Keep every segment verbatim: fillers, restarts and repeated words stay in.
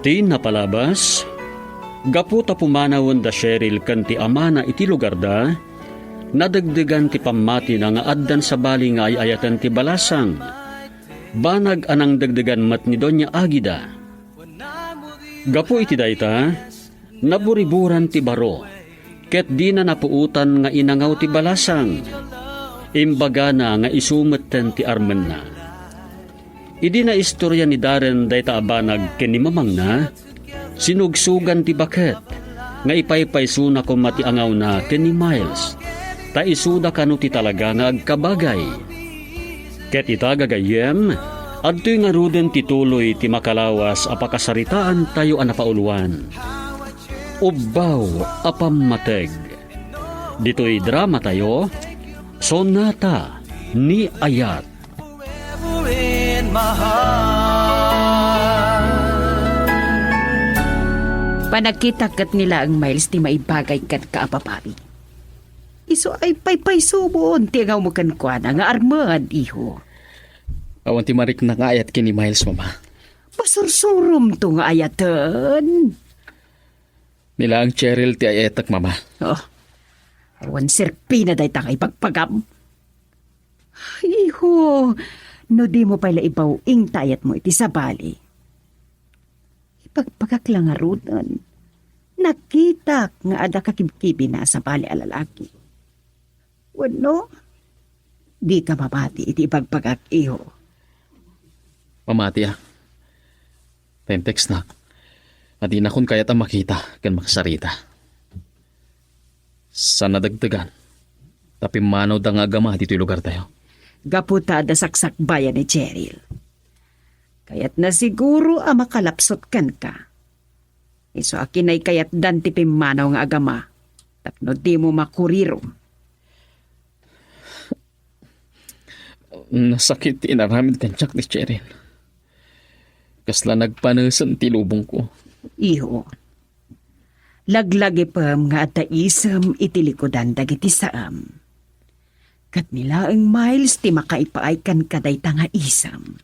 Ti napalabas, gapu ta pumanawen da Cheryl ken ti amana iti lugarda, nadegdegan ti pammatina nga addan sabali nga ay-ayaten ti balasang. Banag a nangdegdegan met ni Doña Agida. Gapu iti dayta, naburiburan ti baro, ket dina napuotan nga inangaw ti balasang. Imbagana nga isu metten ti armenna. Idi naistorya ni Darren dayta a banag ken ni mamangna, sinugsogan ti baket nga ipaypaysona koma ti angawna ken ni Miles, ta isuda kano ti talaga nga agkabagay. Ket ita, gagayyem, adtoy ngaruden ti tuloy ti makalawas a pakasaritaantayo a napauluan. Ubbaw a pammateg. Ditoy dramatayo, Sonata ni Ayat. Panagkitak ket ni laeng Miles ti maibagay kenka a babai. Isu ay paypaysuon ti angawmo kenkuana nga armed, iho. Awan ti marikna nga ayat ken ni Miles, Mama. Pasursuromto nga ayaten. Ni laeng Cheryl ti ay-ayatek, Mama. Oh, awan serpina dayta nga ibagpagam. Iho, no dimo pay la ibaw-ing ta ayatmo iti sabali. Ibagbagak la ngaruden, nakitak nga adda kakibkibina a sabali a lalaki. Wenno, dika mamati iti ibagbagak, iho. Mamati a. Tentexnak, a dinakon kayat a makita ken makasarita. Saan a dagdagan, ta pimmanawda nga agama ditoy lugartayo. Gapu ta adda saksakbayan ni Cheryl. Kayatna siguro a makalapsot kenka. Isu a kinaykayatdan ti pimmanaw nga agama tapno dimo makuriro. Nasakit ti inaramid kaniak ni Cheryl. Kasla nagpanesen ti lubongko. Iho, laglagipem nga adda isem iti likudan dagiti saem. Ket ni laeng Miles ti makaipaay kenka dayta nga isem.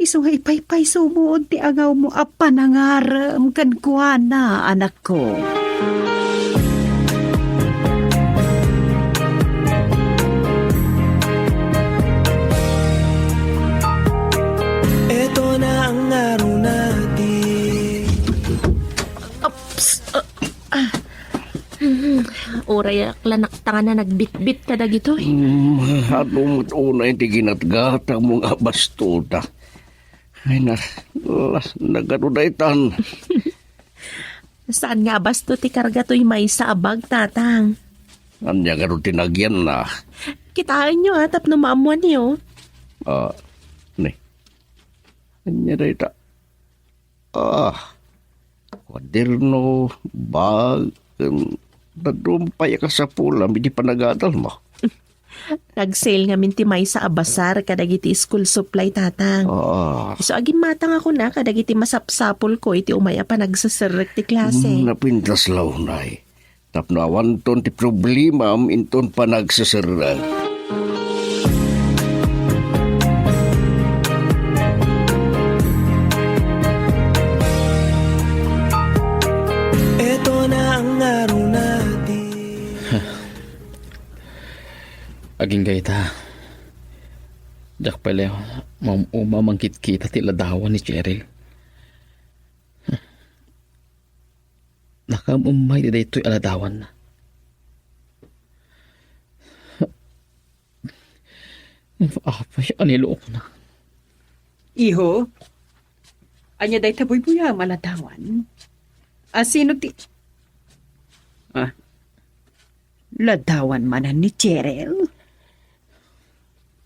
Isu nga ipaypaysumoon ti angawmo a panangarem kenkuana, anakko. Eto na ang ngaruna ti Ups, ah, ah. Hmm, uray ak la naktangan a nagbitbit kadagitoy. Hmm, adu met unay ti ginatgatangmo nga abasto ta. Ay, na, la, nagadu daytan. Saan nga abasto ti karga toy maysa a bag, Tatang? Ania gadu ti nagyanna? Kitaenyo, a, tapno maammoanyo. Ah, ni. Ania dayta? Ah, kuaderno, bag, ken dadduma pay a kasapulam idi panagadalmo. Nag-sale ngamin ti maysa a basar kadagiti school supply, Tatang. Ah. Isu a gimmatangakon a kadagiti masapsapulko iti umay a panagseserrek ti klase. Mm, napintas la unay. Tapno awanton ti problemam inton panagseserrek. Eto na ang ngaruna ti Agingga ita. Diak pay la maum-uma a mangkitkita ti ladawan ni Cheryl. Nakaem-emmay ti daytoy a ladawanna. Apay, anilokna. Iho, ania dayta buybuyam a ladawan? A, sino ti, ah, ladawan manen ni Cheryl?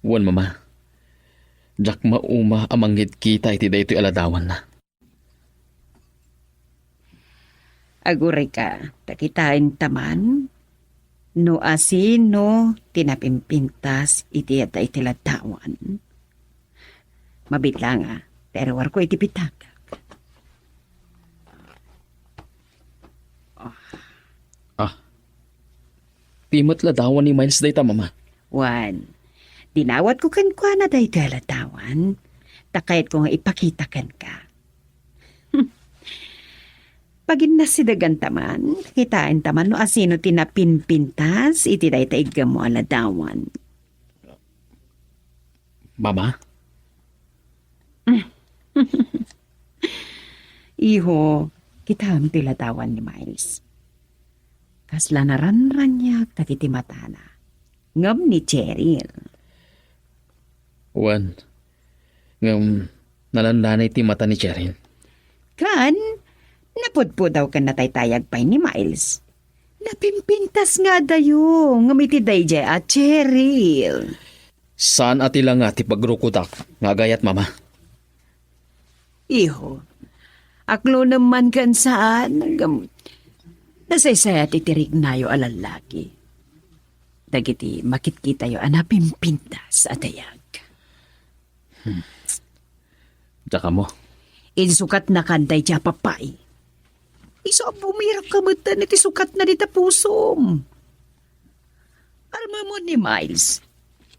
Wen, Mama. Diak mauma a mangkitkita iti daytoy a ladawanna. Agurayka, ta kitaenta man no asino ti napimpintas iti adda iti ladawan. Mabiit laeng a, ta iruarko iti pitaka. Ah. Ah. Ti met ladawan ni Miles dayta, Mama. Wen, dinawatko kenkuana daytoy a ladawan, ta kayatko nga ipakita kenka. Paginnasidagan ta man, kitaen ta man no asino ti napinpintas iti dayta iggammo a ladawan. Mama? Iho, kitaem ti ladawan ni Miles. Kasla naranraniag dagiti matana. Ngem ni Cheryl. Wen, ngem nalandanay ti mata ni Cheryl. Ken, napudpudaw ken nataytayag pay ni Miles. Napimpintas nga adayo, ngem iti daydiay a Cheryl. Saan a ti langa ti pagrukodak nga agayat, Mama. Iho, aklonem man ken saan, ngem nasaysayat iti riknayo a lallaki dagiti makitkitayo a napimpintas a dayag. Hmm. Diak ammo. Insukatnakan daydiay a babai. Isu a bumirakka metten iti sukatna dita pusom. Aramamon ni Miles,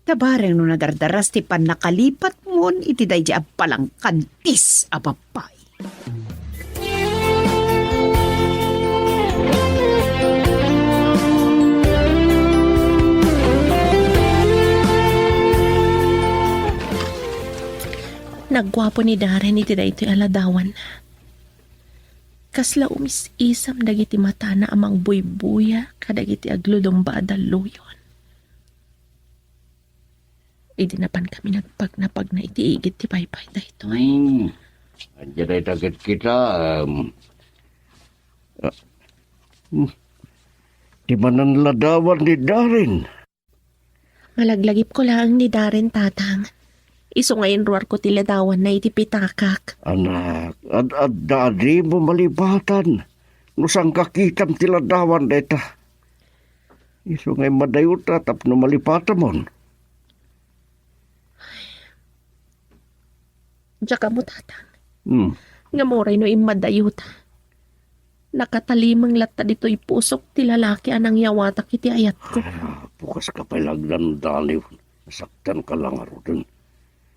ta bareng no nadardaras ti pannakalipatmon iti daydiay a balangkantis a babai. Nagguapo ni Darren iti daytoy a ladawan. Kasla umis-isam dagiti matana a mangbuybuya kadagiti aglulumba a dalluyon. Idi napankami nagpagnapagna iti igid ti baybay daytoy. Hmm. Ania dayta ket kita, em, ah, hmm. Ti mananladawan ni Darren. Malaglagipko laeng ni Darren, Tatang. Isu nga inruarko ti ladawanna iti pitakak. Anak, ad-adda a dimo malipatan no sangkakitam ti ladawan dayta. Isu nga immadayota tapno malipatamon. Diak ammo, Tatang. Hmm. Ngem uray no immadayota, nakatalimeng latta ditoy pusok ti lalaki a nangyawatak iti ayatko. Ah, bukaska pay la agdandaliw. Nasaktanka la ngaruden.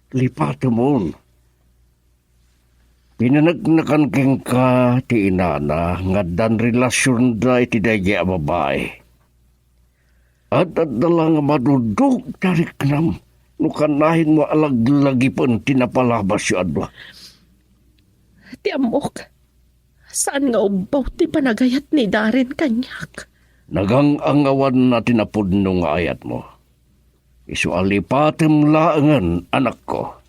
Lipatemon. Pinaneknekan kenka ti inana nga addan relasionda iti daydiay a babai. Ad-adda la nga madudog ti riknam no kanayon mo a laglagipen ti napalabasyo a dua. Ti ammok, saan nga ubbaw ti panagayat ni Darren kaniak. Nagang-angawanna ti napudno nga ayatmo. Isu a lipatem laengen, anakko.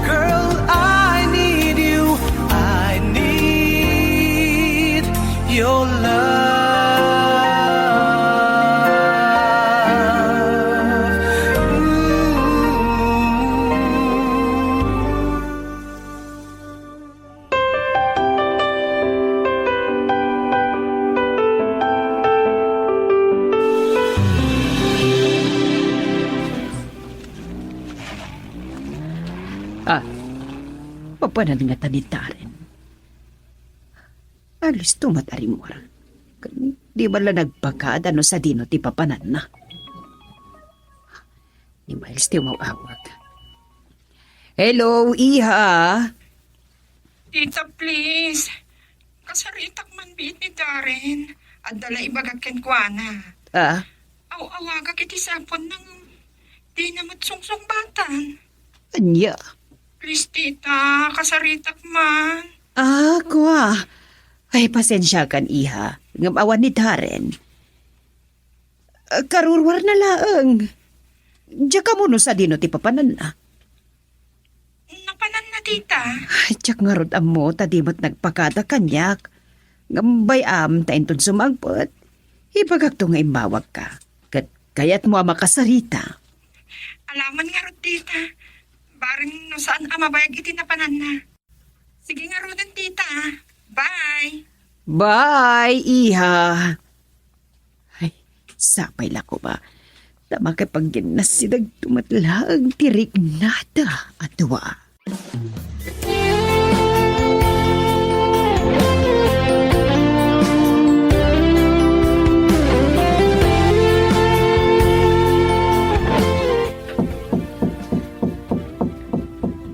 Girl, I need you. I need your love. Ooh. Ah, mapanan ngata ni Darren. Alisto met a rimmuar. Di man la nagpakada no sadino ti papananna. Ni Miles ti umaw-awag. Hello, iha. Tita, please. Kasaritak man biit ni Darren. Adda la ibagak kenkuana. Ah? Aw-awagak iti cellphone nang dina met sungsungbatan. Ania? Please, tita, kasaritak man. Ah, kua. Ay, pasensiakan, iha. Ngem awan ni Darren. Ah, karuruarna laeng. Diak ammo no sadino ti papananna. Napananna, tita. Ay, diak ngarud ammo ta di met nagpakada kaniak. Ngem bay-am ta inton sumangpet, ibagakto nga immawagka. Ket kayatmo a makasarita. Alaman ngarud, tita. Bareng no saan a mabayag iti napananna. Sige ngaruden, tita. Bye. Bye, iha. Ay, sapay la koma. Ta makipagginnasidagto met laeng ti riknada a dua.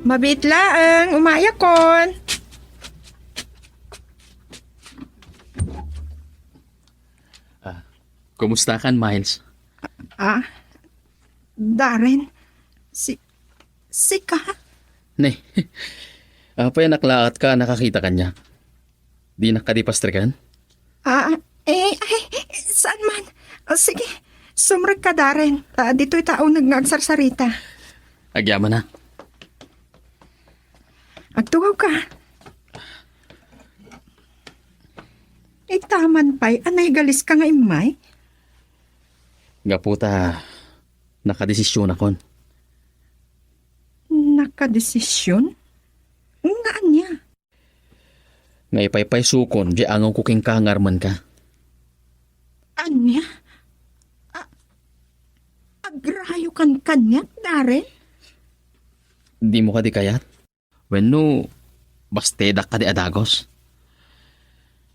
Mabiit laeng, umayakon. Kumustakan, Miles? Ah, Darren, si, sika? Ne, apay a naklaat ka a nakakita kaniak? Dinak kadi pastreken? Ah, eh, ay, saan man. Ah, sige, sumrekka, Darren. Ah, ditoy ta uneg nga agsarsarita. Agyamanak. Agtugawka. Ita man pay a naigaliska nga immay? Gapu ta nakadesisionakon. Nakadesisyon? Nga ania? Nga ipaypaysokon diay angawko kenka nga armenka. Ania? A-, agrayokan kaniak, Darren? Dimo kadi kayat? Wenno, bastedak kadi a dagus?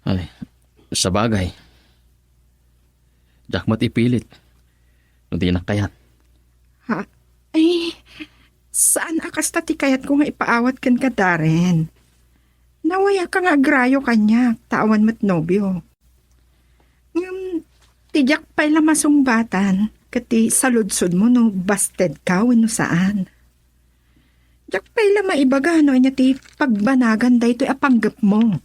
Ay, sabagay. Diak met ipilit no dinak kayat. Ha? Ay, saan a kasta ti kayatko nga ipaawat kenka, Darren. Nawayaka nga agrayo kaniak, ta awan met nobio. Ngem, ti diak pay la masungbatan ket ti saludsodmo no bastedka wenno saan. Diak pay la maibaga no ania ti pagbanagan daytoy a panggepmo.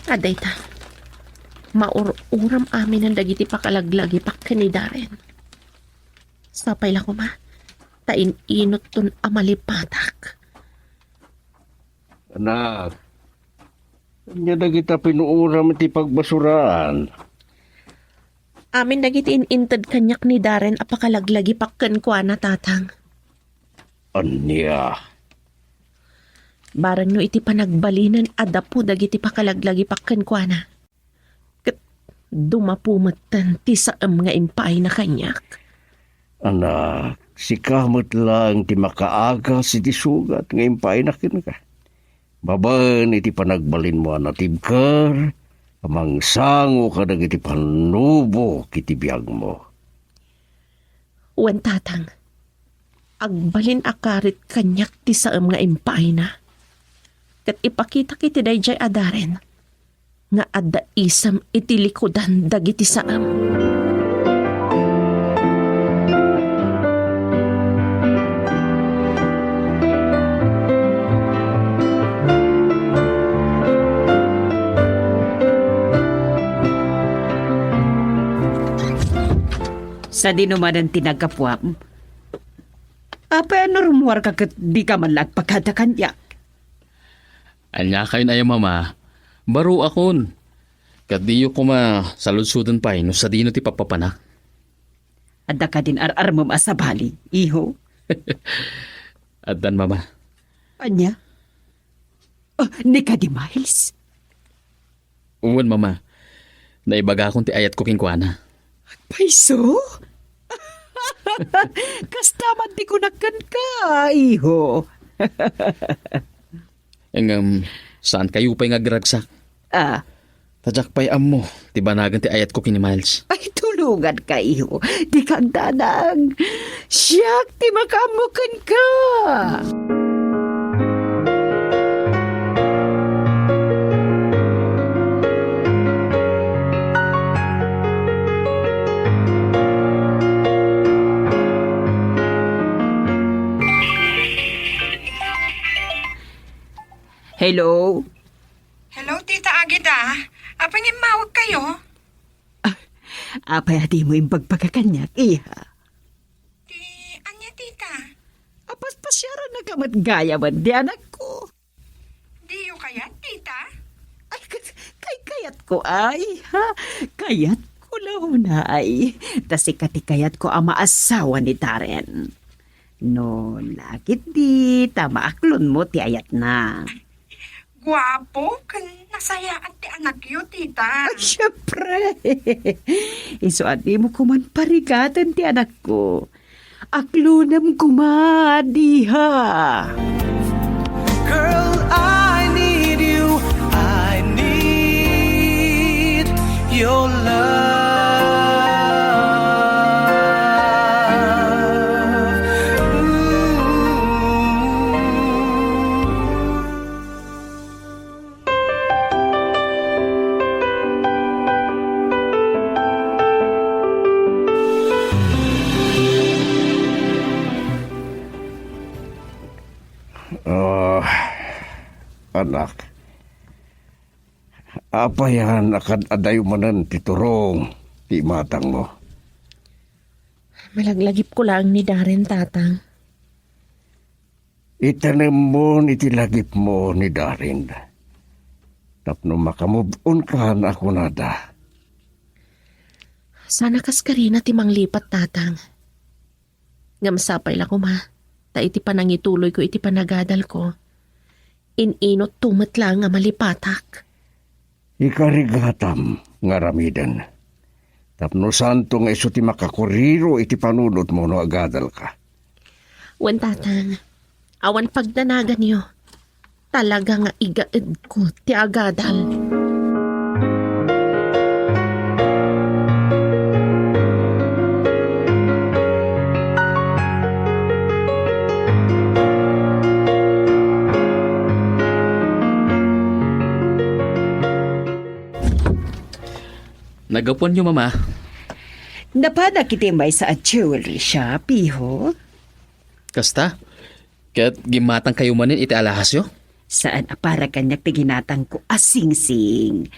Adda ita, maur-uram aminen dagiti pakalaglagipak ken ni Darren. Sapay la koma, ta in-inutton a malipatak. Anak, ania dagita pinuuram iti pagbasuraan? Amin dagiti in-inted kaniak ni Darren a pakalaglagipak kenkuana, Tatang. Ania? Bareng no iti panagbalinen a dapo dagiti pakalaglagipak kenkuana. Ket dumapo metten ti saem nga impaayna kaniak. Anak, sika met laeng ti makaagas iti sugat nga impaayna kenka. Babaen iti panagbalinmo a natibker, a mangsango kadagiti pannubok iti biagmo. Wen, Tatang, agbalin a karit kaniak ti saem nga impaayna. Ket ipakitak iti daydiay a Darren nga adda isem iti likudan dagiti saem. Sadino manen ti naggapuam? Apay a no rummuarka ket dika man la agpakada kaniak? Ania kayon aya, Mama? Baroakon. Ket diyo koma saludsoden pay no sadino ti pappapanak. Adda kadin ar-armem a sabali, iho? Addan, Mama. Ania? Ah, ni kadi Miles? Wen, Mama. Naibagakon ti ayatko kenkuana. Payso? Kasta man ti kunak kenka, iho. Ngem, saan kayo pay nga agragsak? Ah. Ta diak pay ammo ti banagen ti ayatko ken ni Miles. Ay, tulonganka, iho. Dika agdanag. Siak ti makaammo kenka. Hello? Hello, Tita Agida. Apay nga immawag kayo? Ah, apay a dimo imbagbaga kaniak, iha? Ti ania, Tita? Apaspasiarannaka met gayamen ti anakko. Diyo kayat, Tita? Ay, kay, kay kayatko, ay, ha? Kayatko la unay. Ta sika ti kayatko a maasawa ni Darren. No, lakit di, ta maaklonmo ti ayatna. Guapo ken nasayaat ti anakyo, Tita. Ay, siempre. Isu a dimo koman parigaten ti anakko. Aklonem koma, diha. Girl, I need you. I need your love. anak. Apayan a kad-adayo manen ti turong ti imatangmo? Malaglagipko laeng ni Darren, Tatang. Itanemmo iti lagipmo ni Darren tapno makamove-onkan a kunada. Sana kas karina ti manglipat, Tatang. Ngem sapay la koma, ta iti panangituloyko iti panagadalko, in-inutto met laeng a malipatak. Ikarigatam nga aramiden, tapno saanto nga isu ti makakuriro iti panunotmo no agadalka. Wen, Tatang, awan pagdanaganyo. Talaga nga igaedko ti agadal. Nagapuanyo, Mama. Napanak iti maysa a jewelry shop, iho? Kasta? Ket gimmatangkayo manen iti alahasyo? Saan a para kaniak ti ginatangko a singsing.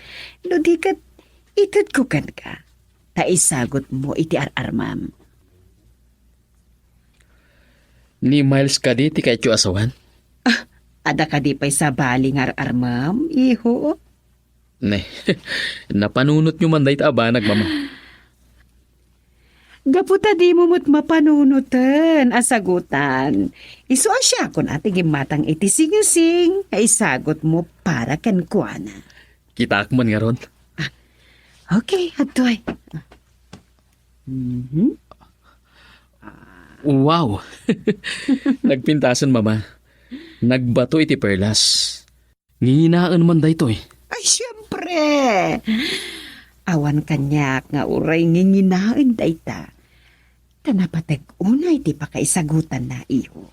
No di ket, itedko kenka, ta isagutmo iti ar-armam. Ni Miles kadi ti kayatyo a sawen? Ah, adda kadi pay sabali nga ar-armam, iho? Ne, napanunotyo man dayta a banag, Mama. Gapu ta dimo met mapanunoten a sagutan, isu a siakon a ti gimmatang iti singsing nga isagutmo para kenkuana. Kitaak man ngarud. Ah, okay, adtoy. Mhm. Wow! Nagpintasen, Mama. Nagbato iti perlas. Nginginaen man daytoy. Ay, siempre! Awan kaniak nga uray nginginaen dayta. Ta napateg unay ti pakaisagutanna, iho.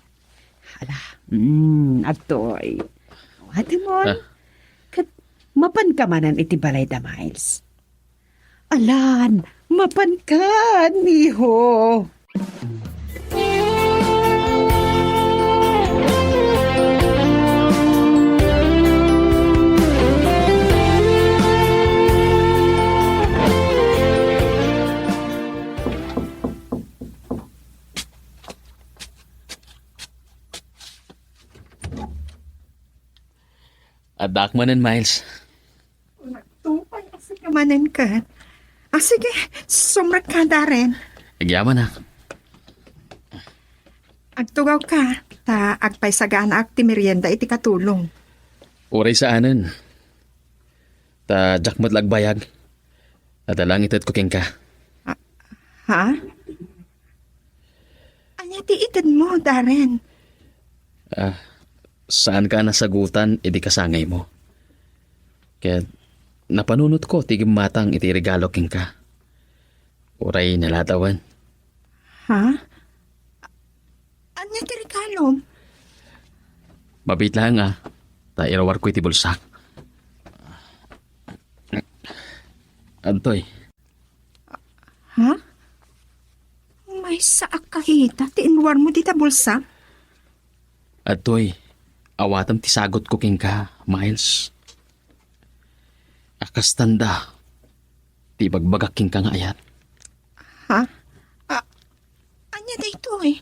Ala, mm, adtoy. Awatemon. Ah. Ket mapanka manen iti balay da Miles. Alan, mapankan, iho. Addaak manen, Miles. Nagtupay a sika manen ket. Ah, sige, sumrekka, Darren. Agyamanak. Agtugawka, ta agpaysaganaak ti merienda iti katulong. Uray saanen. Ta diak met la agbayag. Adda laeng itedko kenka. Ah, ha? Ania ti itedmo, Darren? Ah, saanka a nasagutan idi kasangaymo. Ket napanunotko ti gimmatang iti regalo kenka. Uray naladawen. Ha? Ania ti regalom? Mabiit laeng a, ta irawarko iti bulsak. Adtoy. Ha? Maysa a kahita ti inwarmo dita bulsa? Adtoy, awatem ti sagutko kenka, Miles. A kasta da ti ibagbagak kenka nga ayat. Ha? A-, ania daytoy?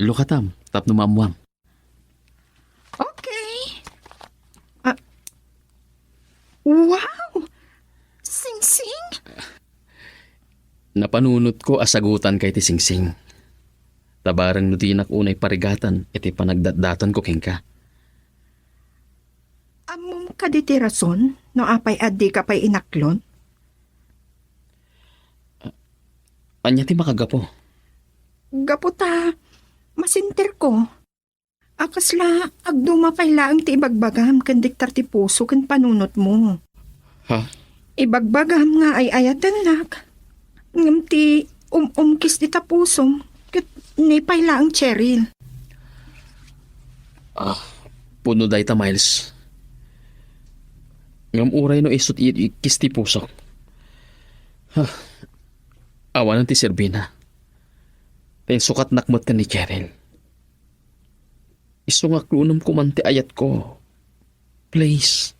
Lukatam, tapno maammuam. Okay. Ah, wow! Singsing? Napanunotko a sagutanka iti singsing. Ta bareng no dinak unay parigatan iti panagdatdatonko kenka. Ammom kadi ti rason no apay a dika pay inaklon? Ania ti makagapu? Gapu ta masenterko a kasla agduma pay laeng ti ibagbagam ken diktar ti puso ken panunotmo. Ha? Ibagbagam nga ay-ayatennak, ngem ti um-umkis dita pusom ket ni pay laeng Cheryl. Ah, pudno dayta, Miles. Ngem uray no isu ti iikkis ti pusok, ha, awanen ti serbina. Ta insukatnak met ken ni Cheryl. Isu nga aklonem koma ti ayatko. Please.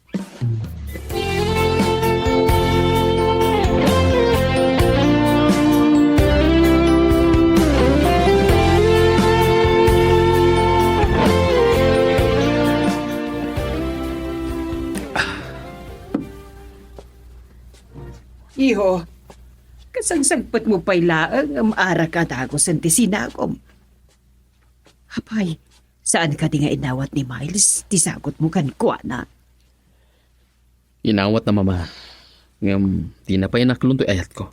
Iho, kasagsagpetmo pay laeng nga maaraka dagusen ti sinagom. Apay, saan kadi nga inawat ni Miles ti sagutmo kenkuana? Inawatna, Mama. Ngem dina pay naklon toy ayatko.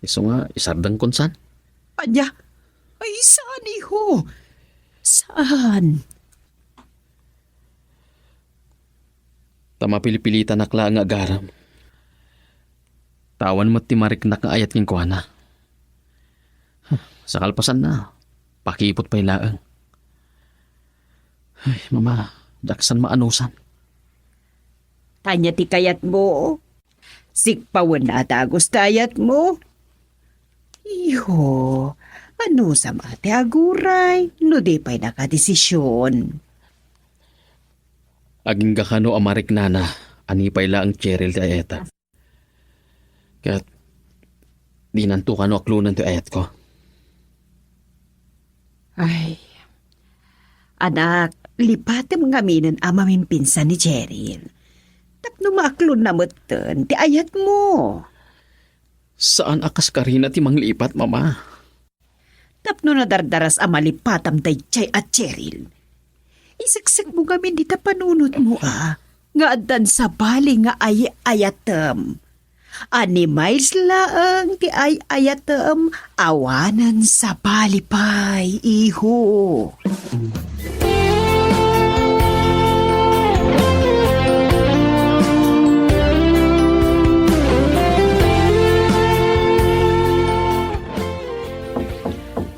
Isu nga, isardengkon saan? Ania? Ay, saan, iho? Saan? Ta mapilpilitanak laeng nga agarem. Ta awan met ti mariknak nga ayat kenkuana. Sa kalpasanna, pakipot pay laeng. Ay, Mama, diak saan maanusan. Ania ti kayatmo? Sikpawenna a dagus ti ayatmo? Iho, anusam a ti aguray no di pay nakadesision? Agingga kano a mariknana a ni pay laeng Cheryl ti ayata. Ket dinanto kano aklonen ti ayatko. Ay, anak, lipatem ngaminen a mamimpinsan ni Cheryl. Tapno maaklonna metten ti ayatmo. Saan a kaskarina ti manglipat, Mama. Tapno nadardaras a malipatam daydiay a Cheryl. Iseksekmo ngamin dita panunotmo a, nga addan sabali nga ay-ayatem. A ni Miles laeng ti ay-ayatem, awanen sabali pay, iho.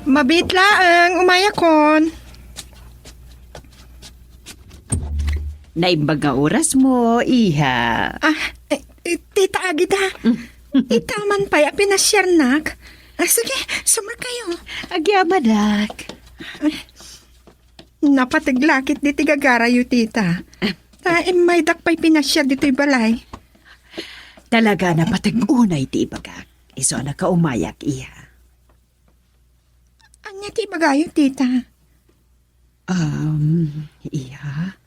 Mabiit laeng, umayakon. Naimbag nga orasmo, iha. Ah, eh, eh, tita, agida. Ita man pay a pinasiarnak. Ah, sige, sumrek kayo. Agyamanak. Napateg la ketdi ti gagarayo, tita. Ta immaydak pay pinasiar ditoy balay. Talaga, napateg unay ti ibagak. Isu a nakaumayak, iha. Ania ti ibagayo, tita? Um, iha,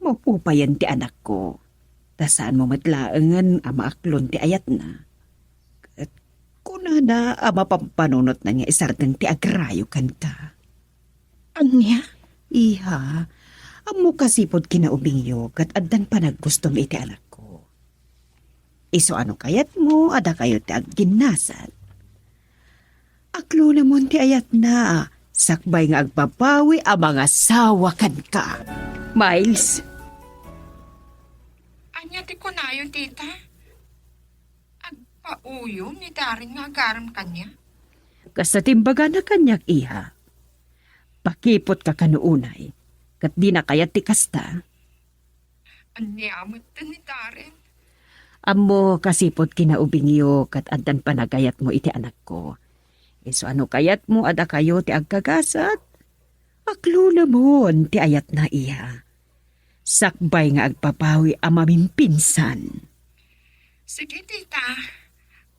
maupupayen ti anakko. Ta saanmo met laengen a maaklon ti ayatna. Ket kunana a mapampanunotna nga isardeng ti agrayo kenka. Ania? Iha, ammok a sipud kinaubingyo ket addan panaggustom iti anakko. Isu a no kayatmo a dakayo ti agginnasat, aklonemon ti ayatna, sakbay nga agbabawi a mangasawa kenka. Miles. Ania ti kunayo, tita? Agpauyom ni Darren nga agarem kaniak? Kasta ti imbagana kaniak, iha. Pakipotka kano unay, ket dina kayat ti kasta. Ania met ni Darren? Ammok a sipud kinaubingyo ket addan panagayatmo iti anakko. Isu a no kayatmo a dakayo ti agkagasat, aklonemon ti ayatna, iha. Sakbay nga agbabawi a mamimpinsan. Sige, tita.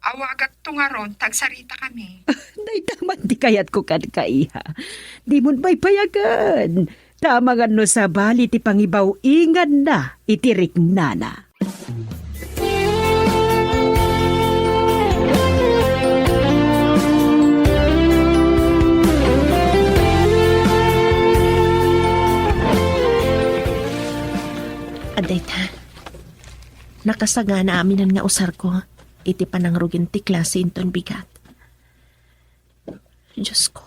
Awagakto ngarud ta agsaritakami. Dayta man ti kayatko kenka, iha. Dimon paypayagen. Ta amangan no sabali ti pangibaw-inganna iti riknana. Adayta, nakasagana aminen nga usarko iti panangrugin ti klase inton bigat. Diosko,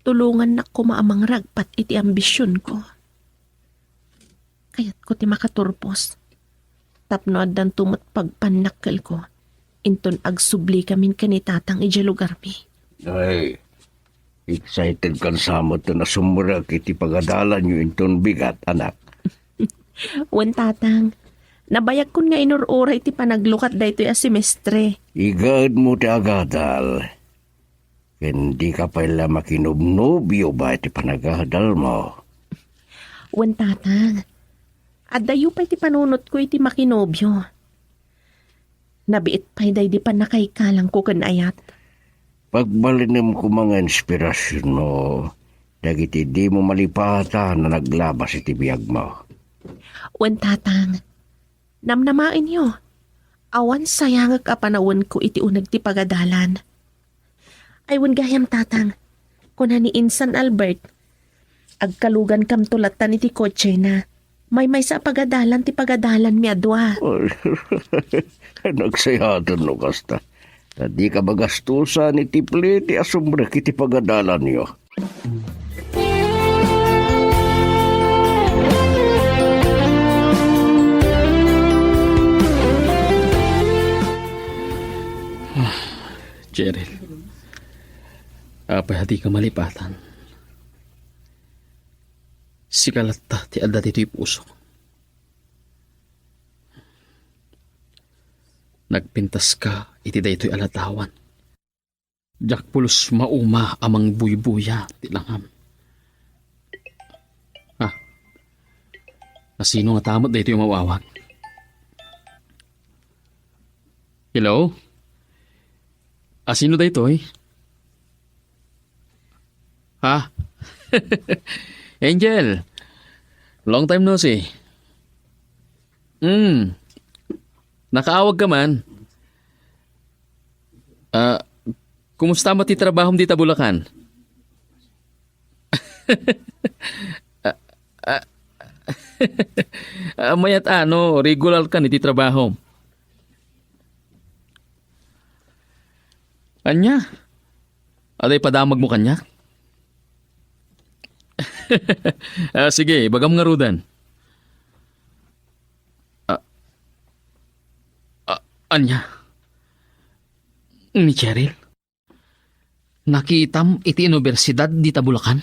tulongannak koma a mangragpat iti ambisionko. Kayatko ti makaturpos tapno addanto met pagpannakkelko inton agsubli kamin ken ni Tatang idiay lugarmi. Ay, excited kan sa met a sumrek iti pagadalanyo inton bigat, anak. Wen, Tatang. Nabayagkon nga inur-uray ti panaglukat daytoy a semestre. Igaedmo ti agadal. Ken dika pay la makinubnubio ba iti panagadalmo? Wen, Tatang. Addayo pay ti panunotko iti makinobio. Nabiit pay daydi pannakaikalangko ken ayat. Pagbalinem koma nga inspirasionmo dagiti dimo malipatan a naglabas iti biagmo. Wen, Tatang. Namnamaenyo. Awan sayangek a panawenko iti uneg ti pagadalan. Ay, wen gayam, Tatang. Kuna ni Insan Albert, "Agkalugankamto lattan iti kotsena. Maymaysa a pagadalan ti pagadalanmi a dua." Ay, nagsayaten no kasta. Ta dika magastusan iti plete a sumrek iti pagadalanyo. Cheryl, apay a dika malipatan? Sika latta ti adda ditoy pusok. Nagpintaska iti daytoy a ladawan. Diak pulos mauma a mangbuybuya ti langam. Ah. Asino ngata met daytoy umawawag? Hello? Asino daytoy? Ha? Angel, long time no see. Hmm. Nakaawag ka man? Ah, kumusta met ti trabahom dita Bulacan? Ah, ah, ah, mayat a no, regular kan iti trabahom. Ania? Adda ipadamagmo kaniak? Ah, sige, ibagam ngaruden. Ah, ah, ania? Ni Cheryl? Nakitam iti universidad dita Bulacan?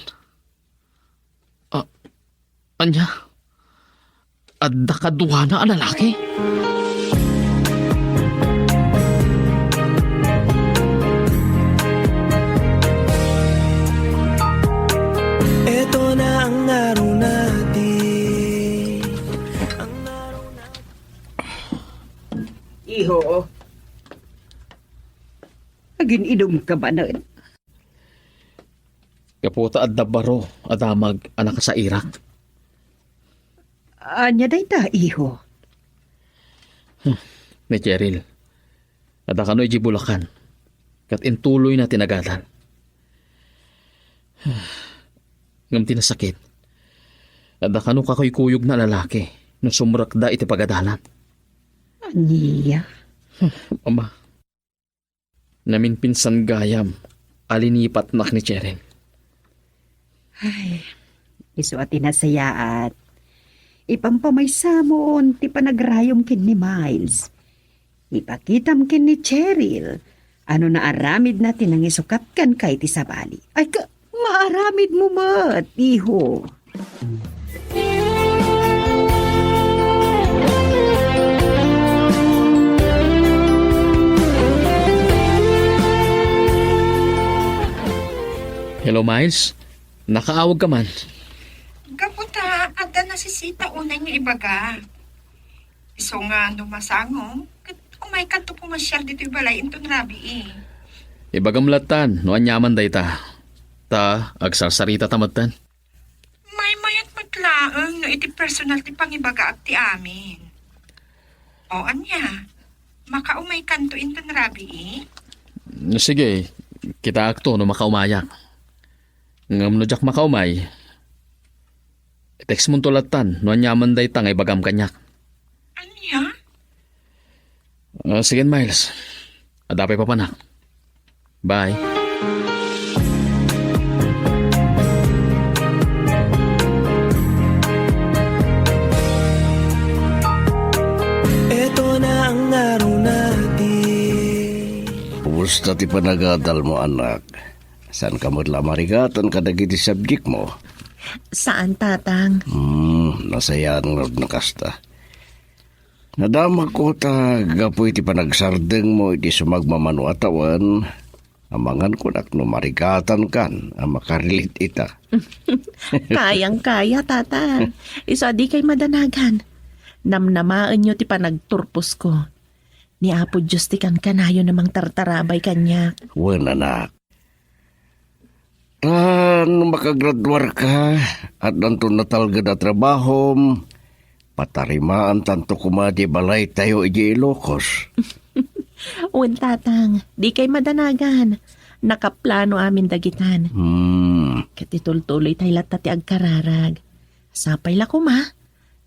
Ah, ania? Adda kaduana a lalaki? Eto na ang ngarunati. Ang ngarunati. Iho, agin-idum ka manen? Gapu ta adda baro a damag a nakasairak. Ania dayta, iho? Hmm, ni Cheryl. Adda kano iti Bulacan. Ket intuloyna ti nagadal. Ngem ti nasakit, adda kano kakuykuyogna a lalaki no sumrekda iti pagadalan. Ania? Ama, naminpinsan gayam a linipatnak ni Cheryl. Ay, isu a ti nasayaat. Ipampamaysamon ti panagrayom ken ni Miles. Ipakitam ken ni Cheryl a no naaramidna ti nangisukat kenka iti sabali. Ay, ka, maaramidmo met, iho. Hello, Miles. Nakaawag ka man? Gapu ta, adda nasisita unay nga ibaga. Isu nga no masango, ket umaykanto pumasiar ditoy balay inton rabii. Ibagam lattan no aniaman dayta. Ta, agsarsarita ta metten. Maymayat met laeng no iti personal ti pangibagaak ti amin. O ania, makaumaykanto inton rabii? Sige, kitaakto no makaumayak. Ngem no diak makaumay, textmonto lattan no aniaman dayta nga ibagam kaniak. Ania? Ah, sige, Miles. Adda pay papanak. Bye. Eto na ang ngarunati. Kumusta ti panagadalmo, anak? Saanka met la a marigatan kadagiti subjectmo? Saan, Tatang. Hmm, nasayaat ngarud no kasta. Nadamagko ta gapu iti panagsardengmo iti sumagmamano a tawen, Amangan kunak no marigatankan a makarilit ita. Kayang-kaya, Tatang. Isu a dikay madanagan. Namnamaenyo ti panagturposko. Ni Apo Dios ti kankanayon a mangtartarabay kaniak. Wen, anak. Ta no makagraduarka, addanto natalged a trabahom, patarimaantanto koma ti balaytayo idiay Ilocos. Wen, Tatang, dikay madanagan. Nakaplano amin dagitan. Hmm. Ket itultuloytay latta ti agkararag. Sapay la koma,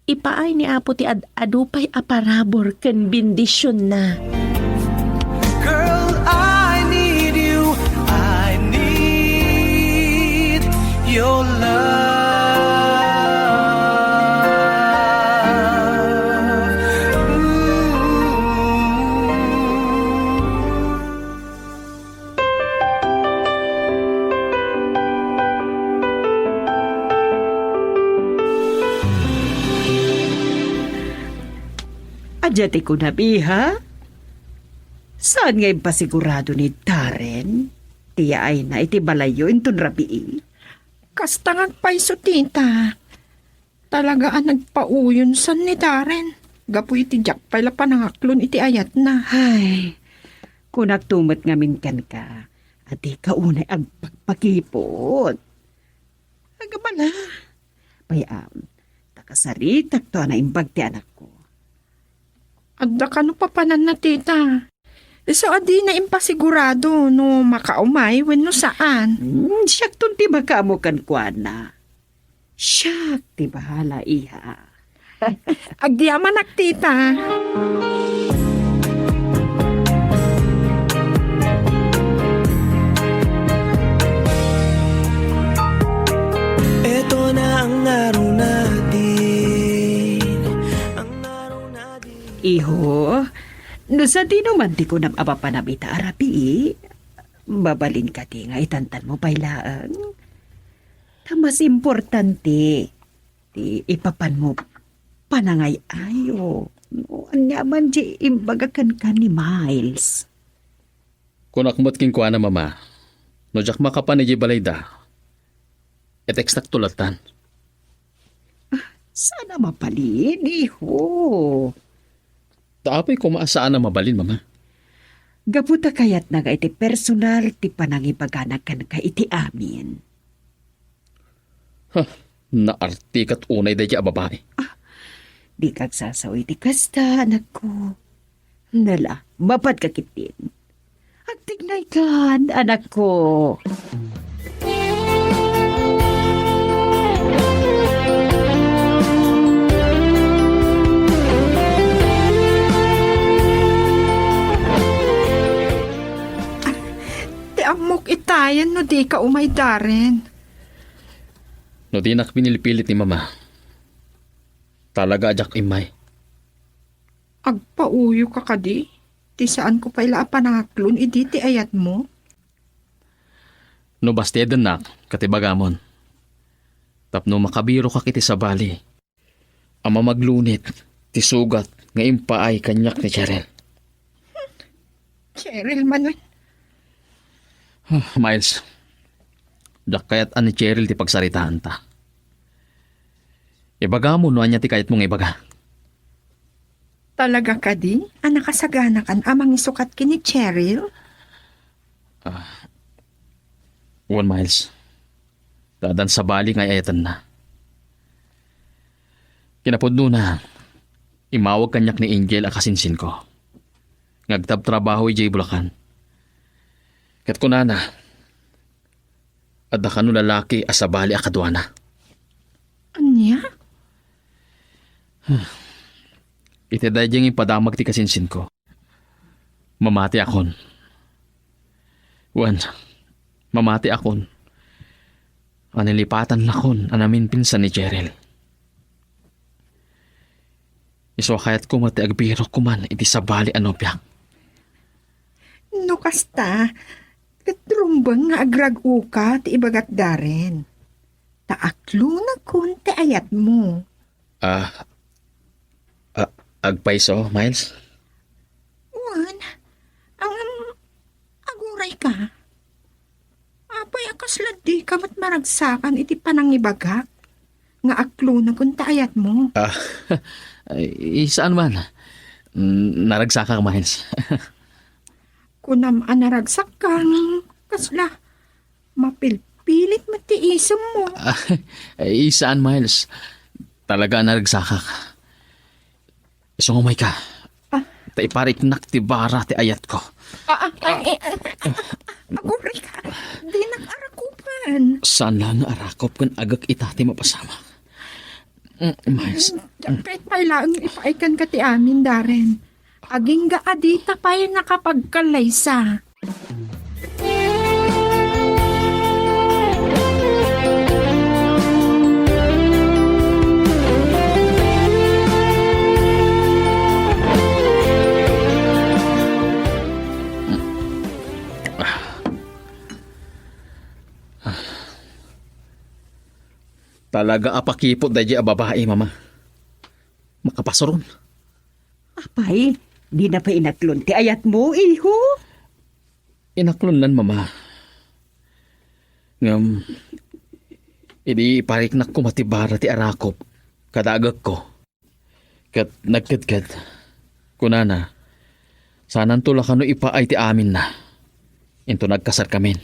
ipaay ni Apo ti ad-adu pay a parabur ken bendisionna. Girl, I need you. I need your love. Ooh. Ania ti kunam, iha? Saan nga impasigurado ni Darren ti yaayna iti balayyo inton rabii? Kasta nga agpayso, tita. Talaga a nagpauyonsan ni Darren gapu iti diak pay la panangaklon iti ayatna. Ay, kunakto met ngamin kenka a dika unay agpagpakipot. Agabala. Bay-am, ta kasaritakto a naimbag ti anakko. Adda kano papananna, tita? Isu a dina impasigurado no makaumay wenno saan. Hmm, siakton ti makaammo kenkuana. Siak ti bahala, iha. Agyamanak, tita. Eto na ang araw natin, ang araw natin. Iho, no sadino man ti kunam a mapanam ita a rabii, mabalin kadi nga itantanmo pay laeng? Ta mas importante ti ipapanmo panangay-ayo no aniaman ti imbaga kenka ni Miles. Kunak met kenkuana, Mama, no diak makapan idiay balayda, i-textakto lattan. Ah, saan a mabalin, iho. Ta apay koma a saan a mabalin, Mama? Gapu ta kayatna nga iti personal ti panangibagana kenka iti amin. Ha, naartikat unay daydiay a babai. Ah, dika agsasao iti kasta, anakko. Nala, mapadka ketdin. Agtignaykan, anakko. Ti ammok itayen no dika umay, Darren. No dinak pinilpilit ni Mama, talaga a diak immay. Agpauyoka kadi? Ti saanko pay la a panangaklon idi ti ayatmo? No bastedennak, ket ibagamon. Tapno makabirokak iti sabali a mamaglunit ti sugat nga impaay kaniak ni Cheryl. Cheryl manen. Ah, Miles, diak kayat a ni Cheryl ti pagsaritaanta. Ibagamo no ania ti kayatmo nga ibaga. Talaga kadi a nakasaganakan a mangisukat ken ni Cheryl? Ah, wen, Miles. Ta addan sabali nga ay-ayatenna. Kinapudnona, immawag kaniak ni Angel a kasinsinko nga agtabtrabaho idiay Bulacan. Ket kunana, adda kano lalaki a sabali a kaduana. Ania? Iti daydiay nga impadamag ti kasinsinko, mamatiakon. Wen, mamatiakon a nalipatannakon a naminpinsan ni Cheryl. Isu a kayatko met ti agbirokko man iti sabali a nobiak. No kasta, ket rumbeng nga agrag-oka ti ibagat, Darren. Ta aklonakon ti ayatmo. Ah, ah, agpayso, Miles? Wen, ang, aguray ka. Kasla dika met maragsakan iti panangibagak nga aklonaken ta ayatmo. Ah, ay, saan man. Mm, naragsakak, Miles. Kunam a naragsakkang kasla mapilpilit met ti isemmo. Ah, ay, saan, Miles. Talaga a naragsakak. Isu nga umayka. Ah. Ta ipariknak ti bara ti ayatko. Ah, ah, ay, eh, ah, ah, ah, aguray ka. Dinak arakupan. Saan la nga arakup ken agek ita ti mapasamak. Mm, Miles. Diak ket pay laeng ipaaykan ka ti amin, Darren. Agingga a dita pay nakapagkallaysa. Talaga a pakipot daydiay a babai, Mama. Makapasuron. Apay, dina pay inaklon ti ayatmo, iho? Inaklonnan, Mama. Ngem, idi ipariknak koma ti bara ti arakup kada agekko, ket nagkedked, kunana, saananto la kano ipaay ti aminna. Inton agkasarkamin.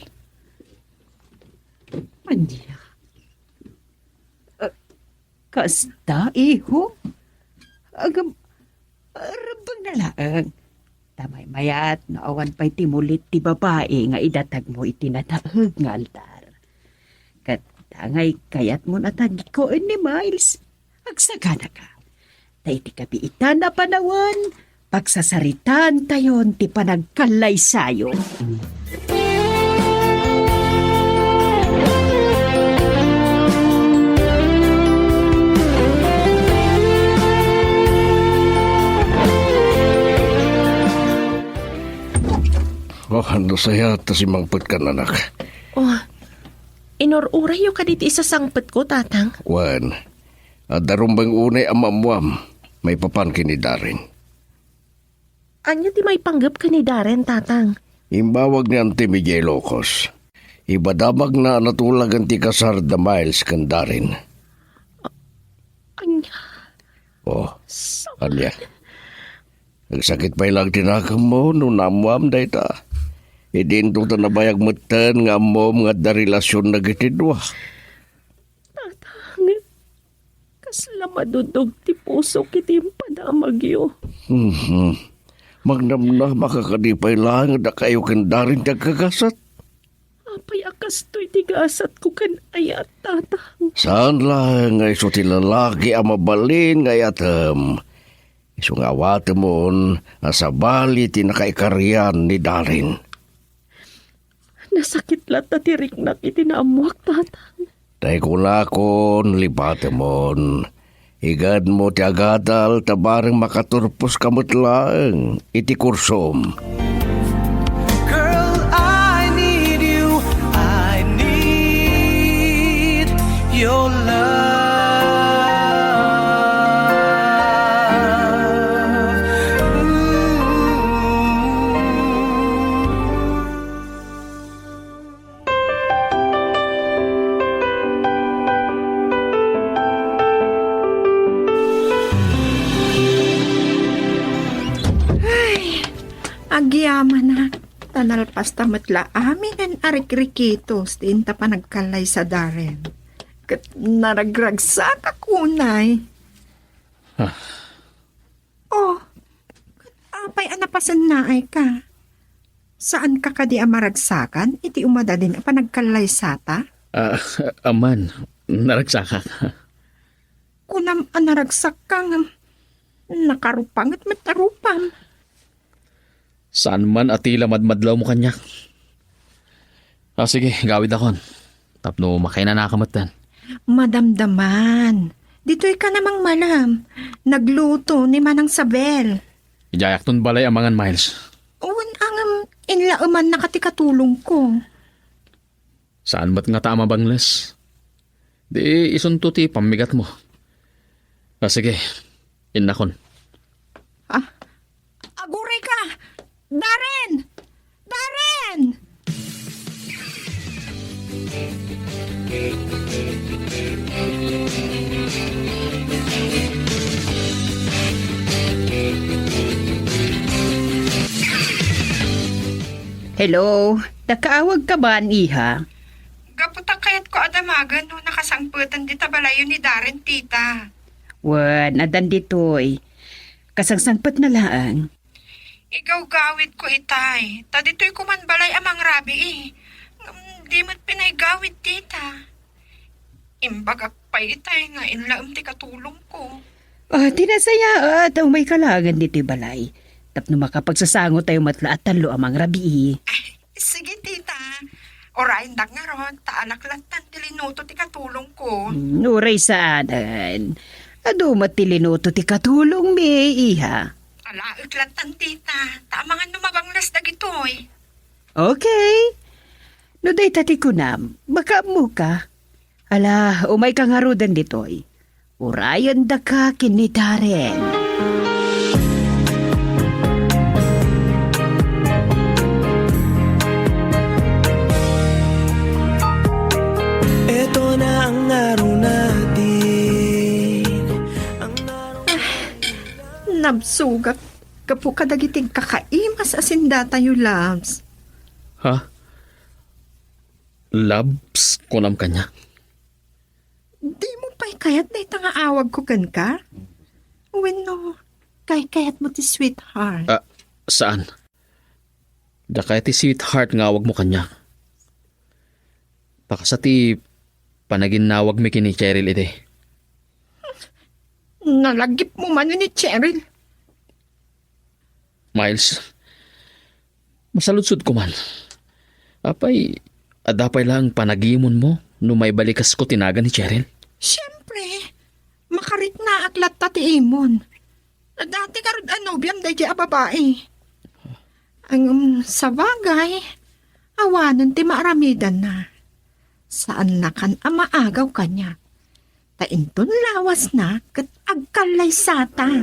Ania? Ah, kasta, iho? Agam, rebbengna laeng. Ta maymayat no awan pay ti mulit ti babai nga idatagmo iti nataeg nga altar. Ket ta ngay kayatmon a tagikuan ni Miles, agsaganaka. Ta iti kabiitan a panawen, pagsasaritaantayon ti panagkallaysayo. Oh, ano saya ta simangpet ka, anak? Oh, inur-urayyo kadi ti isasangpetko, Tatang? Wen, adda rumbeng unay a maammuam maipapan ken ni Darren. Ania ti maipanggep ken ni Darren, Tatang? Imbawag ni Auntie Miguel Locos. Ibadabagna a natulagan ti kasar da Miles ken Darren. Ania? Oh, ania? Nagsakit pay laeng ti nakemmo no naammuam dayta. Idinto ta nabayag metten nga ammom nga adda relasion dagiti dua. Tatang, kasla madudog ti pusok iti impadamagyo. Mhm. Magnamnama ka kadi pay laeng a dakayo ken Darren ti agkagasat? Apay a kastoy ti gasatko ken ayat, Tatang? Saan laeng nga isu ti lalaki a mabalin nga ayatem. Isu nga awatemon a sabali ti nakaikarian ni Darren. Nasakit latta ti riknak iti naammuak, Tatang. Tay kunakon, lipatemon. Igadmo ti agadal ta bareng makaturposka met laeng iti kursom. Girl, I need you. I need your love. Ooh. Ay, agyamanak, ta nalpasta met la aminen a rikrikitos ti inta panagkallaysa Darren. Ket naragragsakak unay. Ah. Oh, ket apay a napasennaay ka? Saanka kadi a maragsakan iti umadadin a panagkallaysata? Ah, aman, naragsakak. Kunam a naragsak ka ngem nakarupanget met a rupam. Saan man a tila madmadlawmo kaniak. Ah, sige, gawidakon. Tapno makainanaka metten. Madamdaman. Ditoy ka namang malam. Nagluto ni Manang Sabel. Idiayakton balay amangan, Miles. Wen, ngem inlaemannaka ti katulongko. Saan met ngata a mabangles? Di isunto ti pammigatmo. Ah, sige. Innakon. Ah, aguray ka! Darren! Darren! Hello, nakaawag ka man, iha? Gapu ta kayatko a damagen no nakasangpeten dita balayo ni Darren, tita. Wen, addan ditoy. Kasangsangpetna laeng. Igawgawidko itay, ta ditoy koman balay a mangrabii. Ngem di met pinaigawid, tita. Imbagak pay itay nga inlaem ti katulongko. Ah, ti nasayaat, umayka laengen ditoy balay. Tapno makapagsasangotayo met la a tallo a mangrabii. Sige, tita. Urayendak ngarud, ta alak lattan ti linuto ti katulongko. Hmm, uray saanen. Adu met ti linuto ti katulongmi, iha. Alaek lattan, tita. Ta amangan no mabanglas dagitoy. Okay. No dayta ti kunam, makaammoka. Ala, umayka ngaruden ditoy. Urayendaka ken ni Darren. Eto na ang araw natin. Ang araw. Ah, nabsogak gapu kadagiti kakaimas a sendatayo, loves. Ha? Loves, kunam kaniak? Dimo pay kayat dayta nga awagko kenka? Wenno, kaykayatmo ti sweetheart? Ah, saan. Dakayo ti sweetheart nga awagmo kaniak. Pakasa ti panaginnawagmi ken ni Cheryl idi. Nalagipmo man ni Cheryl. Miles, masaludsodko man. Apay, adda pay laeng panagimonmo no maibalikasko ti nagan ni Cheryl? Siempre, makariknaak latta ti imon. Dati garud a nobiam daydiay a babai. Ngem, sabagay, awanen ti maaramidanna. Saannakan a maagaw kaniak. Ta inton lawasna ket agkallaysatan.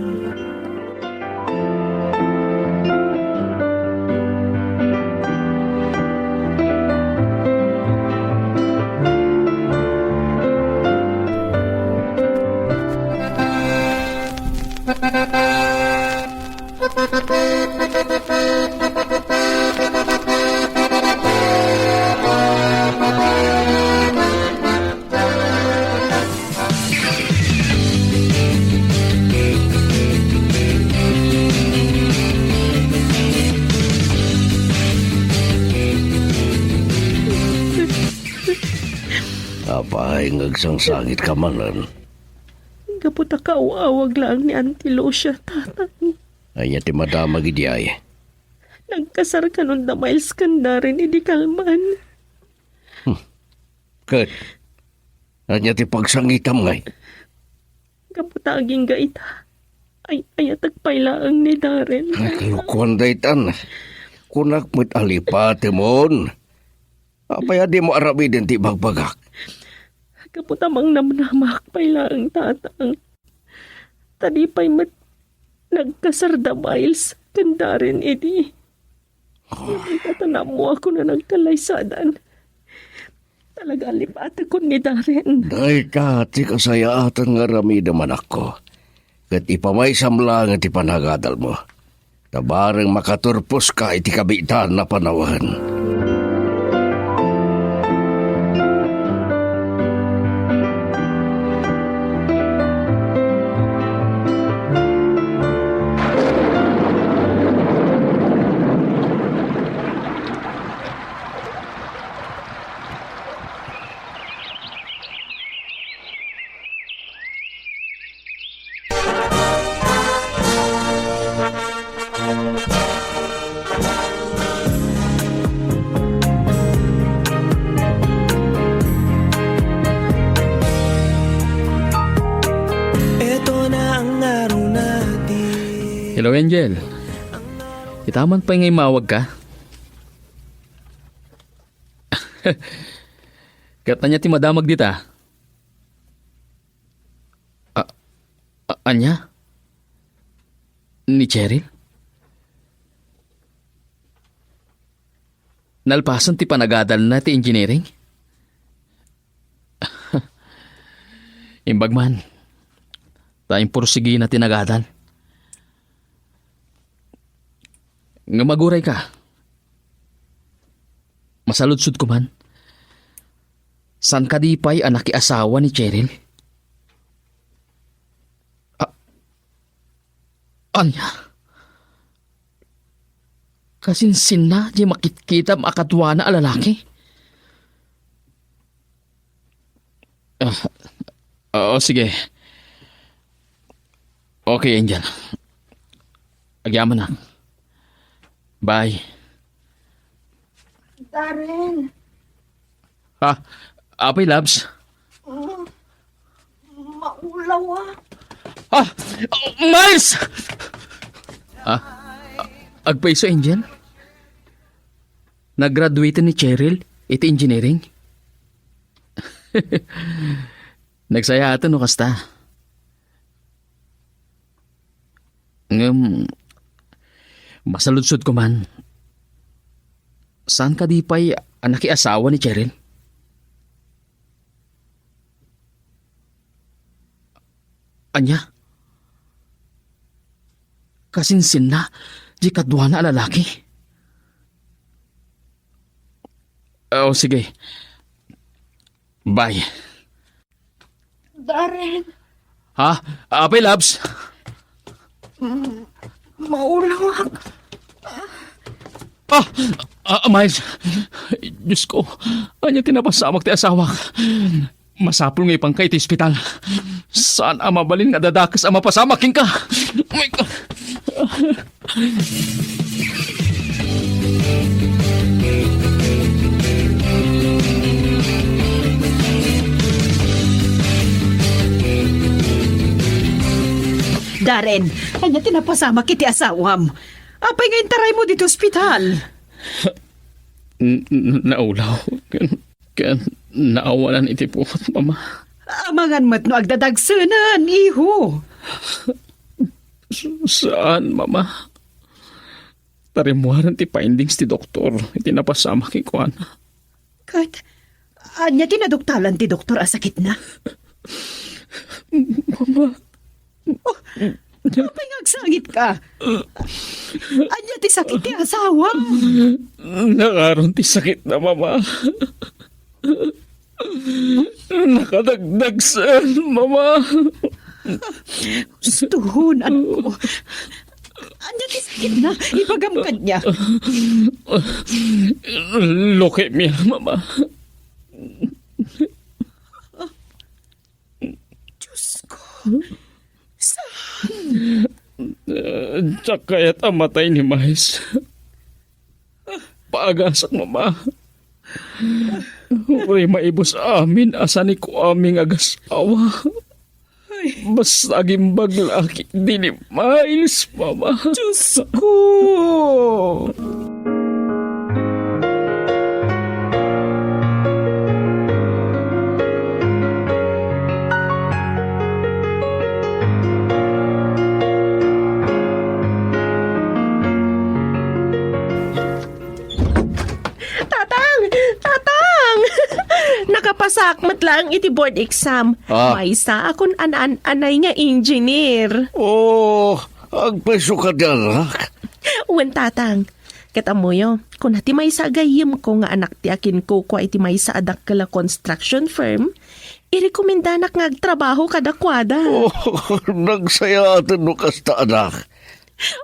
Apay nga agsangsangitka manen? Gapu ta kaaw-awag laeng ni Auntie Lucia, Tatang. Ania ti madamag idiay? Nagkasar kanon da Miles ken Darren idi kalman. Hmm. Ket ania ti pagsangitam ngay? Gapu ta agingga ita, ay-ayatek pay laeng ni Darren. Ay, kalokoan daytan. Kunak met a lipatemon. Apay a dimo aramiden ti ibagbagak? Gapu ta mangnamnamaak pay laeng, Tatang. Ta di pay met nagkasar da Miles ken Darren idi. Ngem ita ta naammoakon a nagkallaysatan. Talaga a lipatekon ni Darren. Dayta ti kasayaatan nga aramidem, anakko. Ket ipamaysam laeng ti panagadalmo. Ta bareng makaturposka iti kabiitan a panawen. Hello, Angel. Itaman pay nga immawag ka? Ket ania ti madamag dita? A-, a-, ania? Ni Cheryl? Nalpasen ti panagadalna ti engineering? Imbag man, ta imporsigina ti nagadal. Ngem agurayka. Masaludsodko man. Saan kadi pay a nakiasawa ni Cheryl? A-, ania? Kasinsinna diay makitkitam a kaduana a lalaki? Ah, oo, sige. Okay, Angel. Agyamanak. Bye. Darren. Ha? Apay, Labs? Oh, maulaw, ah. Ah! Oh, Miles! Ah, agpayso, Angel? Nag-graduate ni Cheryl iti engineering? Nagsayaaten no kasta. Ngem, masaludsodko man, saan kadi pay a nakiasawa ni Cheryl? Ania? Kasinsinna diay kaduana a lalaki? Oh, sige. Bye. Darren. Ha? Apay, Labs? Mm, maulawak. Ah! Ah, Miles! Diyos ko, ania ti napasamak ti asawak? Masapul nga ipanka iti ospital. Saan a mabalin nga dadakes a mapasamak kenka? Oh my God! Darren, ania ti napasamak iti asawam? Apay nga intaraymo ditoy ospital? N- n- naulaw. Ken, ken naawanan iti puot, Mama. Amangan met no agdadagsenen, iho. Saan, Mama. Ta rimmuaren ti findings ti doktor iti napasamak kenkuana. Ket, ania ti naduktalan ti doktor a sakitna? Mama. Oh, apay nga agsangitka? Ania ti sakit ti asawam? Nakaron ti sakitna, Mama. Nakadagdagsen, Mama. Husto, anakko. Ania ti sakitna? Ibagam kaniak. Leukemia, Mama. Diyos ko. Saan? Diak kayat a matay ni Miles. Paagasak, Mama. Uray maibus amin a sanikuami nga agasawa. Basta agimbag la ketdi ni Miles, Mama. Diyos ko! Tatang! Tatang! Nakapasaak met laeng iti board exam. Ah. Maysaakon an-an-anay nga engineer. Oh, agpayso kadi, anak. Wen, Tatang. Ket ammoyo, kuna ti maysa a gayyemko nga anak ti akinkukua iti maysa a dakkel a construction firm, irekomendanak nga agtrabaho kadakuada. Oh, nagsayaaten no kasta, anak.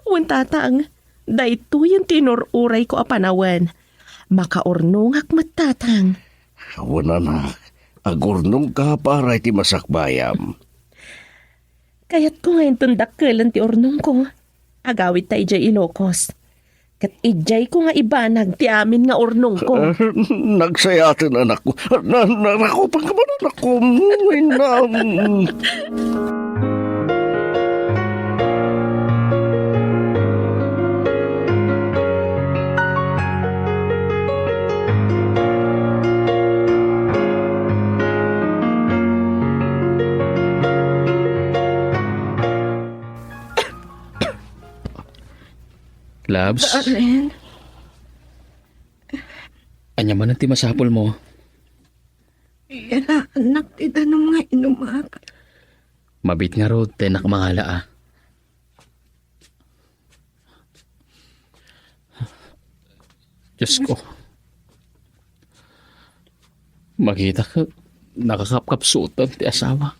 Wen, Tatang. Daytoyen ti inur-urayko a panawen. Makaurnongak met, Tatang. Wen, anak, agurnongka para iti masakbayam. Kayatko nga inton dakkelen ti urnongko, agawidta idiay Ilocos. Ket idiayko nga ibanag ti amin nga urnongko. Nagsayaaten, anakko. Na, narakupanka man, anakko. Ay, na. Labs? Darren. Ania manen ti masapulmo? Iyanaannak ti danum nga inumak. Mabiit ngarud ti innak mangala, a. Diyos ko. Makitak, nakakapkapsutan ti asawa.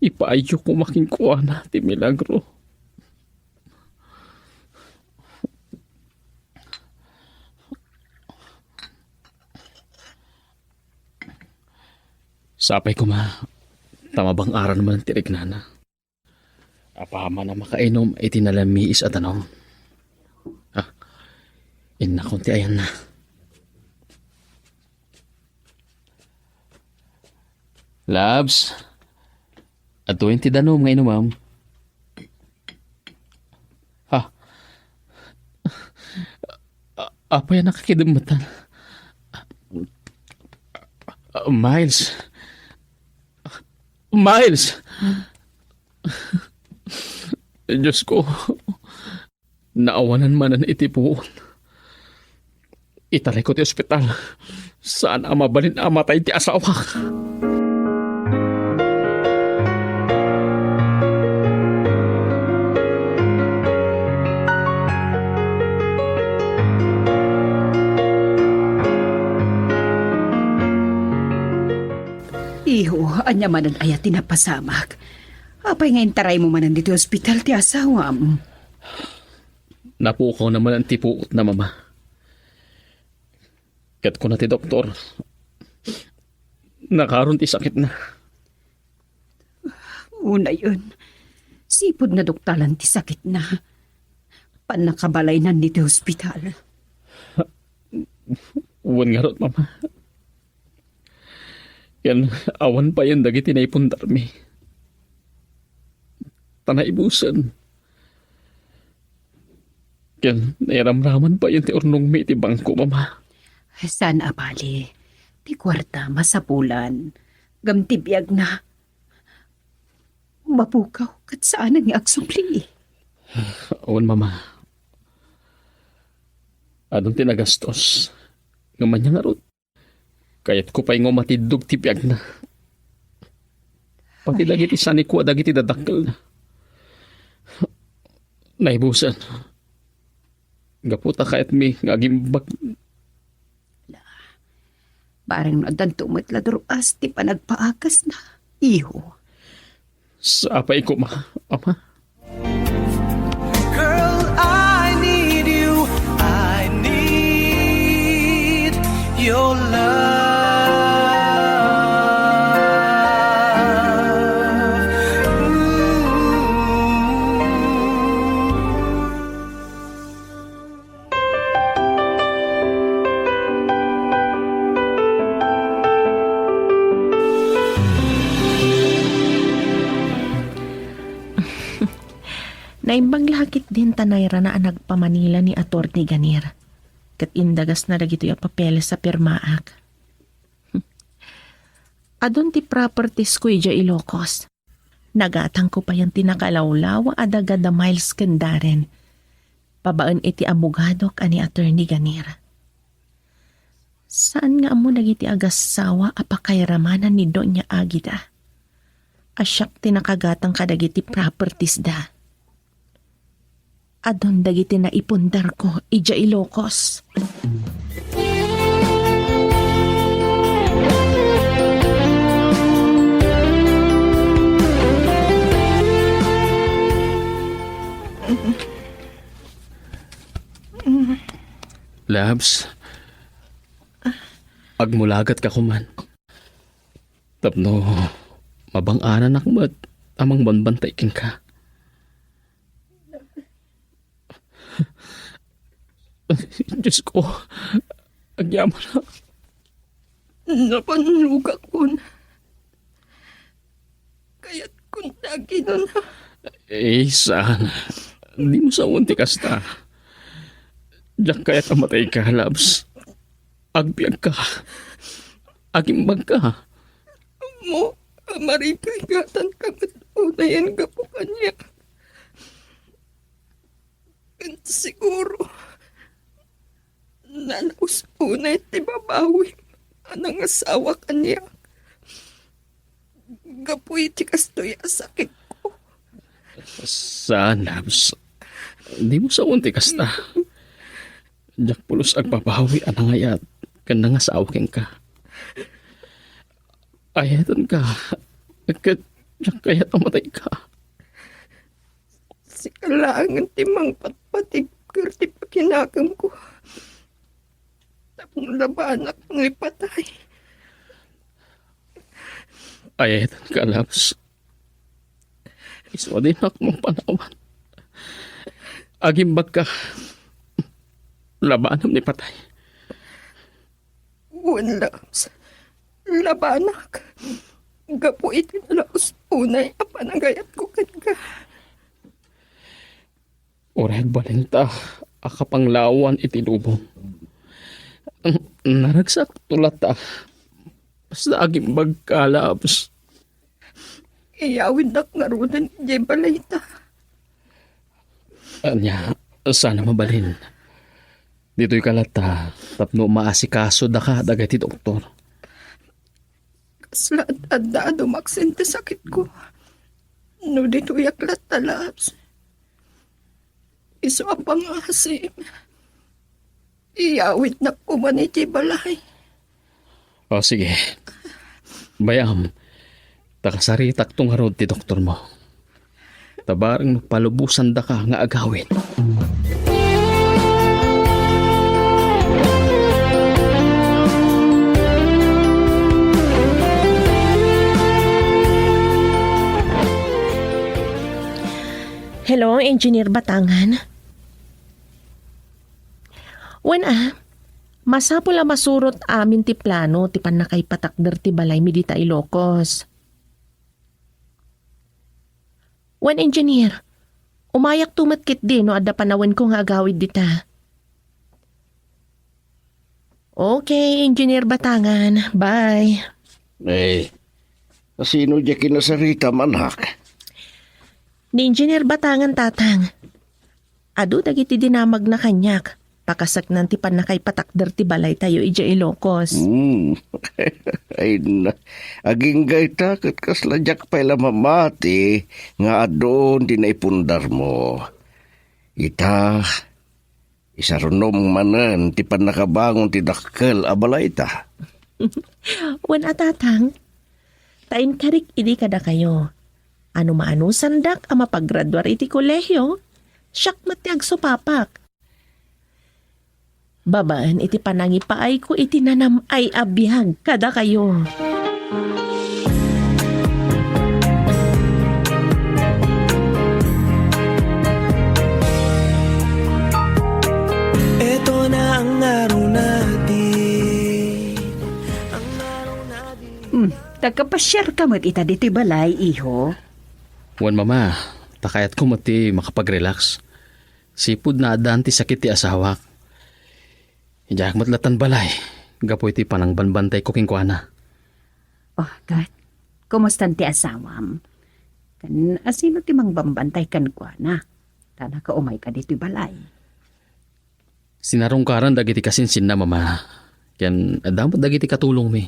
Ipaayyo koma kenkuana ti milagro. Sapay koma, ta mabang-aran man ti riknana. Apaman a makainum iti nalamiis a danum. Ah, innakon ti ayanna. Labs, adtoyen ti danum nga inumam. Ha? A-, apay a nakakidemmetan? Miles. Miles! Diyos ko, naawanan manen iti puon. Itarayko ti ospital. Saan a mabalin a matay ti asawak. Iho, ania manen aya ti napasamak? Apay nga intaraymo manen ditoy ospital ti asawam? Napukawna manen ti puotna, Mama. Ket kuna ti doktor, nakaron ti sakitna. Unayen, sipud naduktalan ti sakitna, pannakabalaynan ditoy ospital. Wen ngarud, Mama. Ken awan payen dagiti naipundarmi. Ta naibusen. Ken nairamraman payen ti urnongmi iti bangko, Mama. Saan a bali. Ti kuarta, masapulan. Ngem ti biagna, mapukaw ket saanen nga agsubli. Awan, Mama. Adun ti nagastos. Ngem ania ngarud? Kayatko pay nga matiddog ti biagna. Pati dagiti sanikua dagiti dadakkelna. Naibusen. Gapu ta kayatmi nga agimbag. Bareng no addanto met la dur-as ti panagpaakasna, iho. Sapay koma, Ama. Girl, I need you. I need your love. Ooh. Naimbag la ketdin ta nairana a nagpa-Manila ni Attorney Ganier, ket indagasna dagitoy a papeles a pirmaak. Adun ti properties ko idiay Ilocos. Nagatangko payen ti nakalawlawa a daga da Miles ken Darren, babaen iti abogadok a ni Attorney Ganier. Saan nga ammo dagiti agassawa a pakairamanan ni Doña Agida a siak ti nakagatang kadagiti propertiesda. Adun dagiti naipundarko idiay Ilocos. Labs, agmulagat ka kuman. Tapno mabang-ananak met a mangbantay kenka. Diyos ko, agyamanak. Napannugakon. Kayatkon ti aginuna. Eh, saan? Dimo sawen ti kasta. Diak kayat a matayka, Labs. Agbiagka. Agimbagka. Ammo a marigrigatanka met unayen gapu kaniak. Ken siguro, nanaus unay ti babawim a nangasawa kaniak gapu iti kastoy a sakitko. Saan, Labs. Dimo sawen ti kasta. Diak pulos agbabawi a nangayat ken nangasawa kenka. Ayatenka, ket diak kayat a matayka. Sika laengen ti mangpatpatigker ti pakinakemko. Tapno labanak nga ipatay. Ayatenka, Labs. Isu a dinak mapanawan. Agimbagka, labanem ni patay. Wen, Labs. Labanak. Gapu iti nalaus unay a panagayatko kenka. Uray agbalinta a kapanglawan iti lubong. Naragsak tulata. Basta agimbagka, Labs. Iyawidnak ngaruden idiay balayta. Ania, saan a mabalin. Ditoyka latta tapno maasikaso daka dagiti doktor. Kasla ad-adda a dumaksin ti sakitko. No ditoyak latta, Labs. Isu a pangasim. Iyawidnak koma iti balay. O, sige. Bay-am, ta kasaritakto ngarud ti doktormo. Ta bareng no palubosandaka nga agawid. Hello, Engineer Batangan. Wen a, masapul a masurot amin ti plano ti pannakaipatakder ti balaymi dita Ilocos. Wen, Engineer, umayakto met ketdi no adda panawenko nga agawid dita. Okay, Engineer Batangan. Bye. Eh, sino diay kinasaritam, anak? Ni Engineer Batangan, Tatang. Adu dagiti dinamagna kaniak. Pakasaknan ti pannakaipatakder ti balaytayo idiay Ilocos. Hmm. Ay na, agingga ita ket kasla diak pay la mamati nga adun ti naipundarmo. Ita, isarunom manen ti pannakabangon ti dakkel a balayta. Wen a, Tatang, ta inkarik idi kadakayo a no maanusandak a mapagraduar iti kolehio, siak met ti agsupapak. Babaen iti panangipaayko iti nanam-ay a biag kadakayo. Eto na ang araw natin. Ang araw natin. Hmm, nagpasiarka met ita ditoy balay, iho? Wen, Mama, ta kayatko met ti makapag-relax. Sipud naaddaan ti sakit ti asawak. Idiak met lattan balay, gapu iti panangbantayko kenkuana. Oh, ket, kumustan ti asawam? Ken asino ti mangbambantay kenkuana? Ta nakaumayka ditoy balay. Sinarungkaran dagiti kasinsinna, Mama. Ken adda met dagiti katulongmi.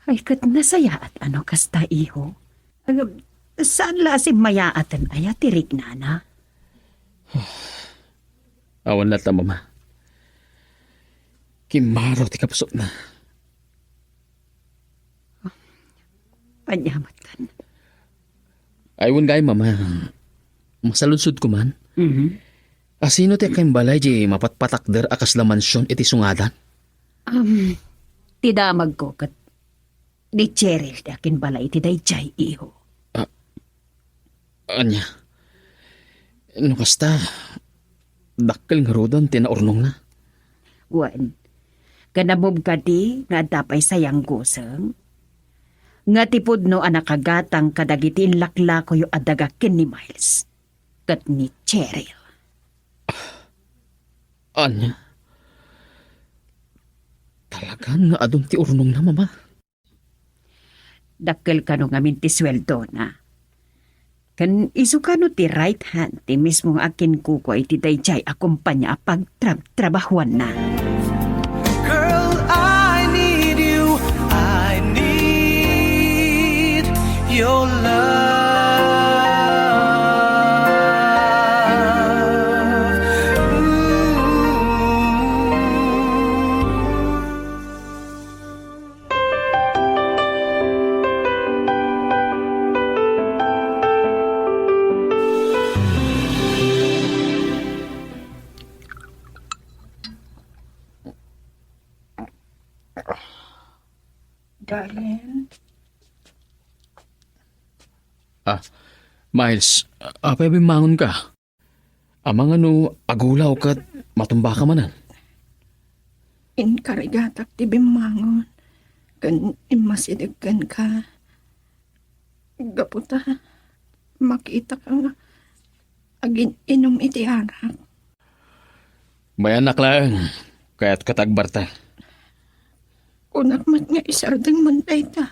Ay, ket nasayaat a no kasta, iho. Agam, saan la a simmayaaten aya ti rignana? Awan latta, Mama. Kimmaro ti kapsutna. Ania met ken? Ay, wen gayam, Mama. Masaludsodko man. Mhm. Asino ti agimbalay di mapatpatakder a kasla mansion iti sungadan? Am, ti damagko ket ni Cheryl ti agimbalay iti daydiay, iho. Ah, ania? No kasta, dakkel ngaruden ti naurnongna. Wen, ken ammom kadi nga adda pay sayangguseng? Nga ti pudno a nakagatang kadagiti inlaklakoyo a daga ken ni Miles ket ni Cheryl. Ania? Talagan nga adun ti urnongna, Mama? Dakkel kano ngamin ti sueldona. Ken isu kano ti right hand ti mismo nga akinkukua iti daydiay a kompania a pagtrabtrabahuanna. Girl, I Your love. Ooh. Darren? Ah, Miles, apay a bimmangonka? Amangan no agulaw ket matumbaka manen? Inkarigatak ti bimmangon ken immasideg kenka. Gapu ta makitaka nga agin-inum iti arak. Mayannak laeng, kayatko ti agbarta. Kunak met nga isardengmon dayta.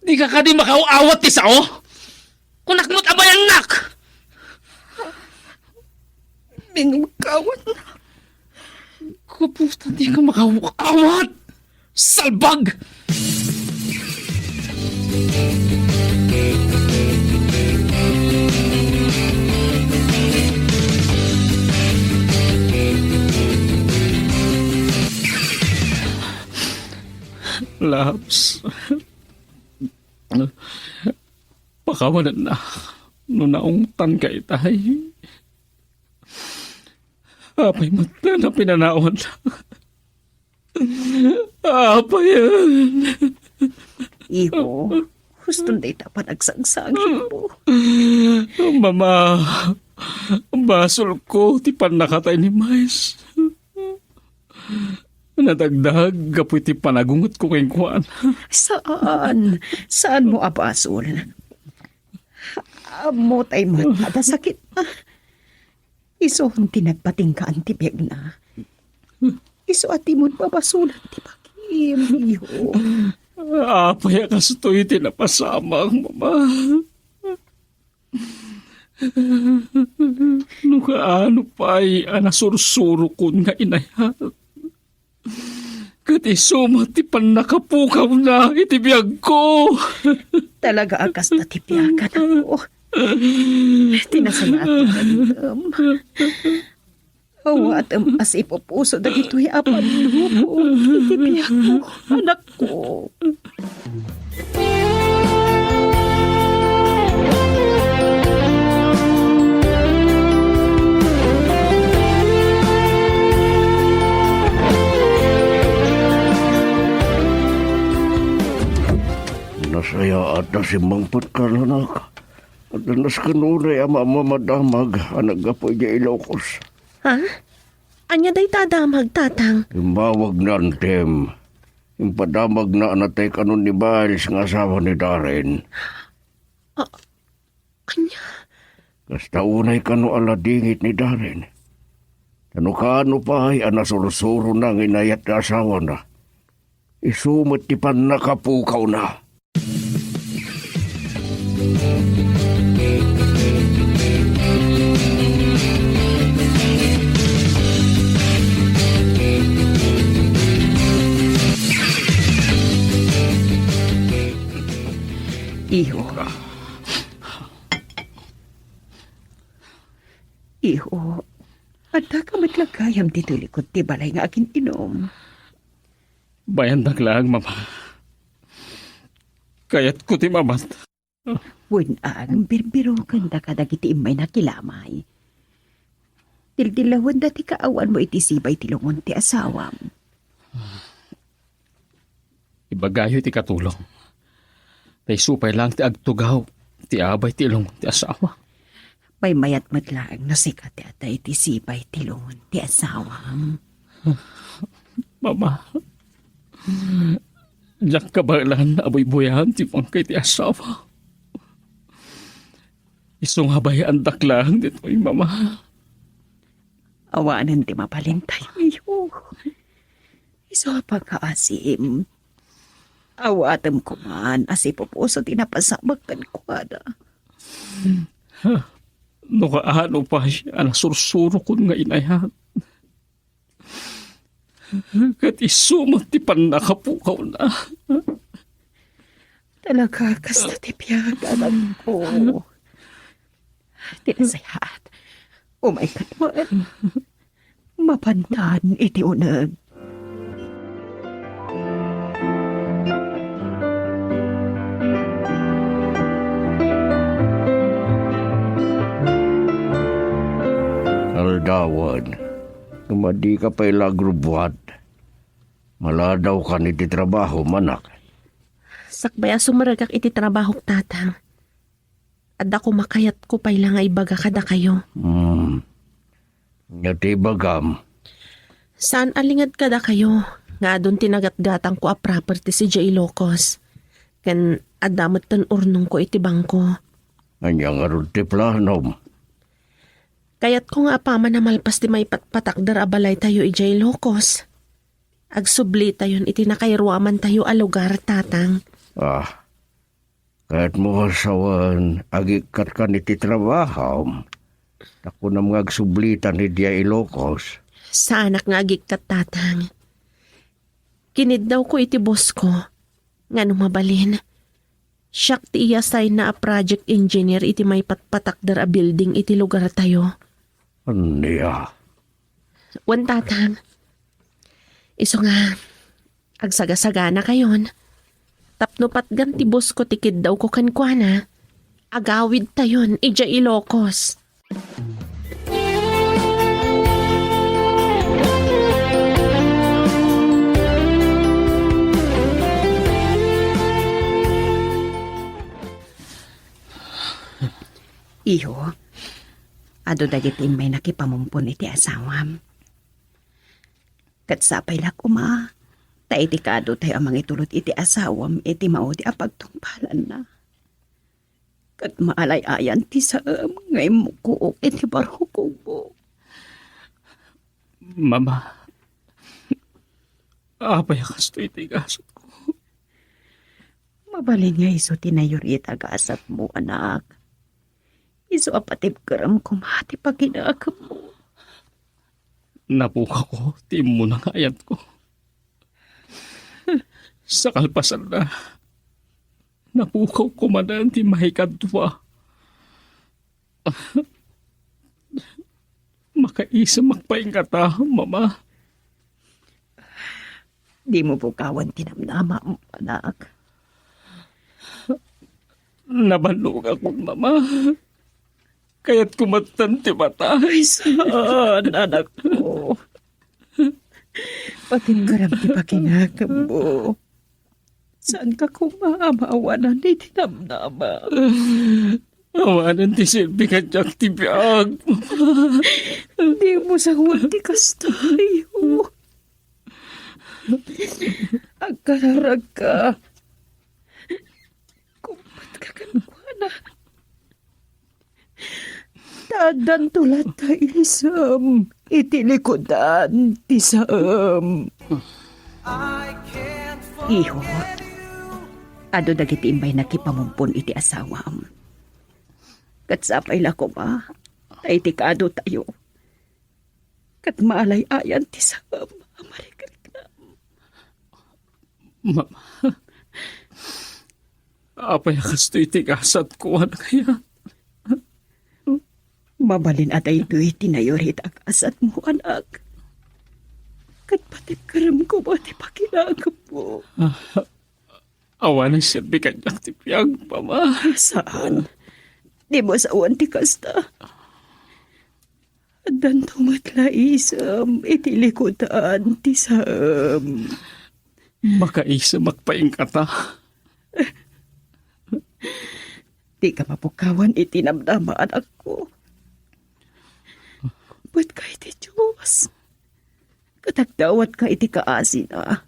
Dika kadi makaw-awat ti sao? Kunak met a mayannak! Binugkawatna. Gapu ta dika makaw-awat! Salbag! Labs, pakawanennak no naungtanka itay. Apay met a pinanawannak? Apayen. Iho, huston dayta a panagsangsangitmo. Mama, basolko ti pannakatay ni Miles. Nadagdag gapu iti panagungetko kenkuana. Saan? Saanmo a basol? Ammotay met a sakit. Isu ti nagpatinggaan ti biagna. Isu a dimon babasolan ti bagim, iho. Apay a kastoy ti napasamak, Mama? No kaano pay a nasursurokon nga inayat. Ket isu met ti pannakapukawna iti biagko. Talaga a kasta ti biag, anakko. Ti nasangaak nga addem. Awatem a sipupuso dagitoy a pannubo iti biagko, anakko. Nasayaat a simmangpetka, anak. Adda nasken unay a mammadamag a naggapu idiay Ilocos. Ha? Ania dayta a damag, Tatang? Immawag ni Antem. Impadamagna a natay kano ni Miles nga asawa ni Darren. A-, ania? Kasta unay kano a ladingit ni Darren. Ta no kaano pay a nasursurona nga inayat ti asawana, isu met ti pannakapukawna. Iho. Iho, addaka met la gayam ditoy likod ti balay nga agin-inum. Bayandak laeng, Mama. Kayatko ti mamat. Wen, agbirbirokenda kadagiti immay nakilamay. Dildillawenda ti kaawanmo iti sibay ti lungon ti asawam. Ibagayo iti katulong. Ta isu pay laeng ti agtugaw ti abay ti lungon ti asawa. Maymayat met laeng no sika ti adda iti sibay ti lungon ti asawam. Mama, diak kabaelan a buybuyaen ti pangkay ti asawa. Isu nga abayaandak laeng ditoy, Mama. Awanen ti mabalintayo, iho. Isu a pangngaasim. Awatem koman a sipupuso ti napasamak kenkuana. No kaano pay a nasursurokon nga inayat. Ket isu met ti pannakapukawna. Talaga, kasta ti biag, anakko. Ti nasayaat, umayka't man. Mapantan iti uneg. Aldawan, no madika pay la agrubbuat, maladawkan iti trabahom, anak. Sakbay a sumrekak iti trabahok, Tatang, adda koma kayatko pay la nga ibaga kadakayo. Hmm. Ania ti ibagam? Saan a linged kadakayo nga adun ti nagatgatangko a properties idiay Ilocos, ken adda metten urnongko iti bangko. Ania ngarud ti planom? Kayatko nga apaman a malpas ti maipatpatakder a balaytayo idiay Ilocos, agsublitayon iti nakairuamantayo a lugar, Tatang. Ah, kayatmo a sawen, agikkat kan iti trabahom, ta kunam nga agsublitan idiay Ilocos. Saanak nga agikkat, Tatang. Kiniddawko iti boss ko nga no mabalin, siak ti i-assign-na a project engineer iti maipatpatakder a building iti lugartayo. Ania? Wen, Tatang. Isu nga, agsagasaganakayon. Tapno patgan ti boss ko ti kiddawko kenkuana, agawidtayon idiay Ilocos. Iho, adu dagiti immay nakipamumpon iti asawam. Ket sapay la koma, ta iti kaadu tayo a mangitulod iti asawam iti maudi a pagtungpalanna. Ket maalay-ayan ti saem nga immukkuok iti barukongmo. Mama, apay a kastoy ti gasatko? Mabalin nga isu ti nayurit a gasatmo, anak. Isu a patibkerem koma ti pakinakemmo. Napukawko ti immuna nga ayatko. Sa kalpasanna, napukawko manen ti maikadua. Makaisemak pay ngata, Mama. Dimo pukawan ti namnamam, anak. Nabannogakon, Mama. Kayatko metten ti matay. Ay, saan, anakko? Patibkerem ti pakinakemmo. Saanka koma a maawanan iti namnama. Awanen ti silbi kaniak ti biag. Dimo sawen ti kasta, iho. Agkararagka. Kumpat ka kenkuana. Ta addanto latta isem iti likudan ti saem. Iho, adu dagiti imbay nakipamumpon iti asawam. Ket sapay la koma, ta iti kaadu tayo, ket maalay-ayan ti saem a mariknam. Mama, apay a kastoy ti gasatko, anak aya? Mabalin a daytoy ti nayurit a gasatmo, anak. Ket patibkerem koma ti pakinakemmo. Awanen serbi kaniak ti biag, Mama. Saan? Dimo sawen ti kasta. Addanto met la isem iti likudan ti saem. Makaisemak pay ngata. Dika mapukawan iti namnama, anakko. Kumpat ka iti Dios. Ket agdawatka iti kaasina.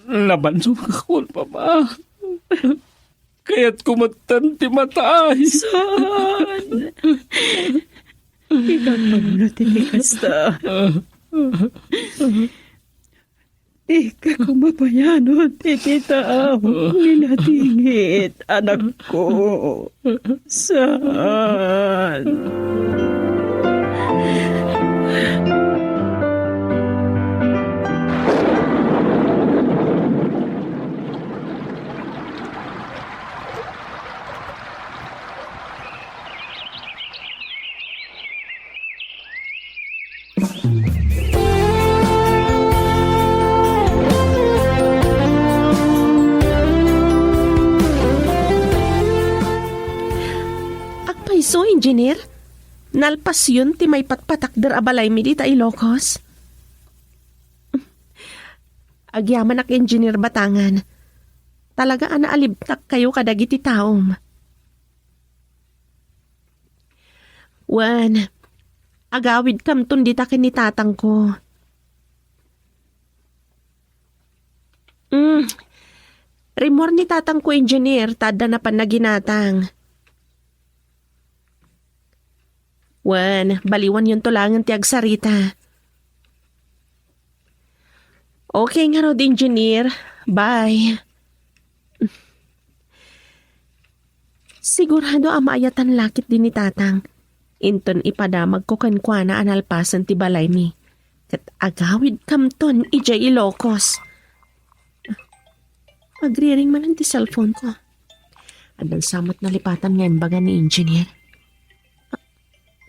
Nabannogakon, Mama. Kayatko metten ti matay. Saan? Dika agpanuno ti kasta. Dika koma payanon iti tao nga natingit, anakko. Saan? Agpayso, Engineer? Nalpasyon ti maipatpatakder a balaymi dita Ilocos? Agyamanak, Engineer Batangan. Talaga a naalibtakkayo kadagiti taom. Wen, agawidkamton dita ken ni tatangko. Mm. Rimmuar ni tatangko, Engineer, ta adda napan naginatang. Wen, baliwanyonto laengen ti agsarita. Okay ngarud, Engineer. Bye. Sigurado a maayatan la ketdi ni tatang. Inton ipadamagko kenkuana a nalpasen ti balaymi, ket agawidkamton idiay Ilocos. Agriring manen ti cellphone ko. Addan sa met nalipatan nga imbaga ni Engineer. Ah,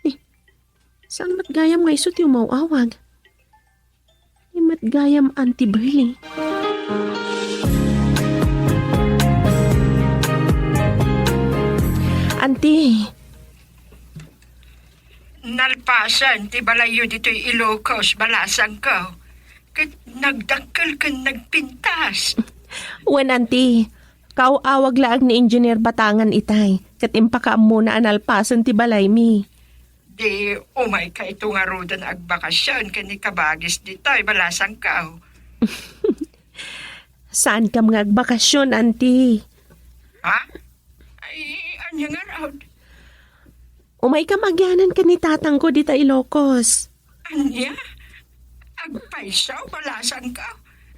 eh, saan met gayam nga isu ti umaw-awag? Ni met gayam Auntie Berly. Auntie. Nalpasen ti balayyo ditoy Ilocos, balasangko. Ket nagdakkel ken nagpintas. Wen, Auntie, kaaw-awag laeng ni Engineer Batangan itay, ket impakaammona a nalpasen ti balaymi. Di umaykayto ngaruden agbakasyon ken ni kabagis ditoy, balasangko. Saankam nga agbakasyon, Auntie? Ha? Ay, ania ngarud? Umaykam agyanan ken ni tatangko dita Ilocos. Ania? Agpayso, balasangko?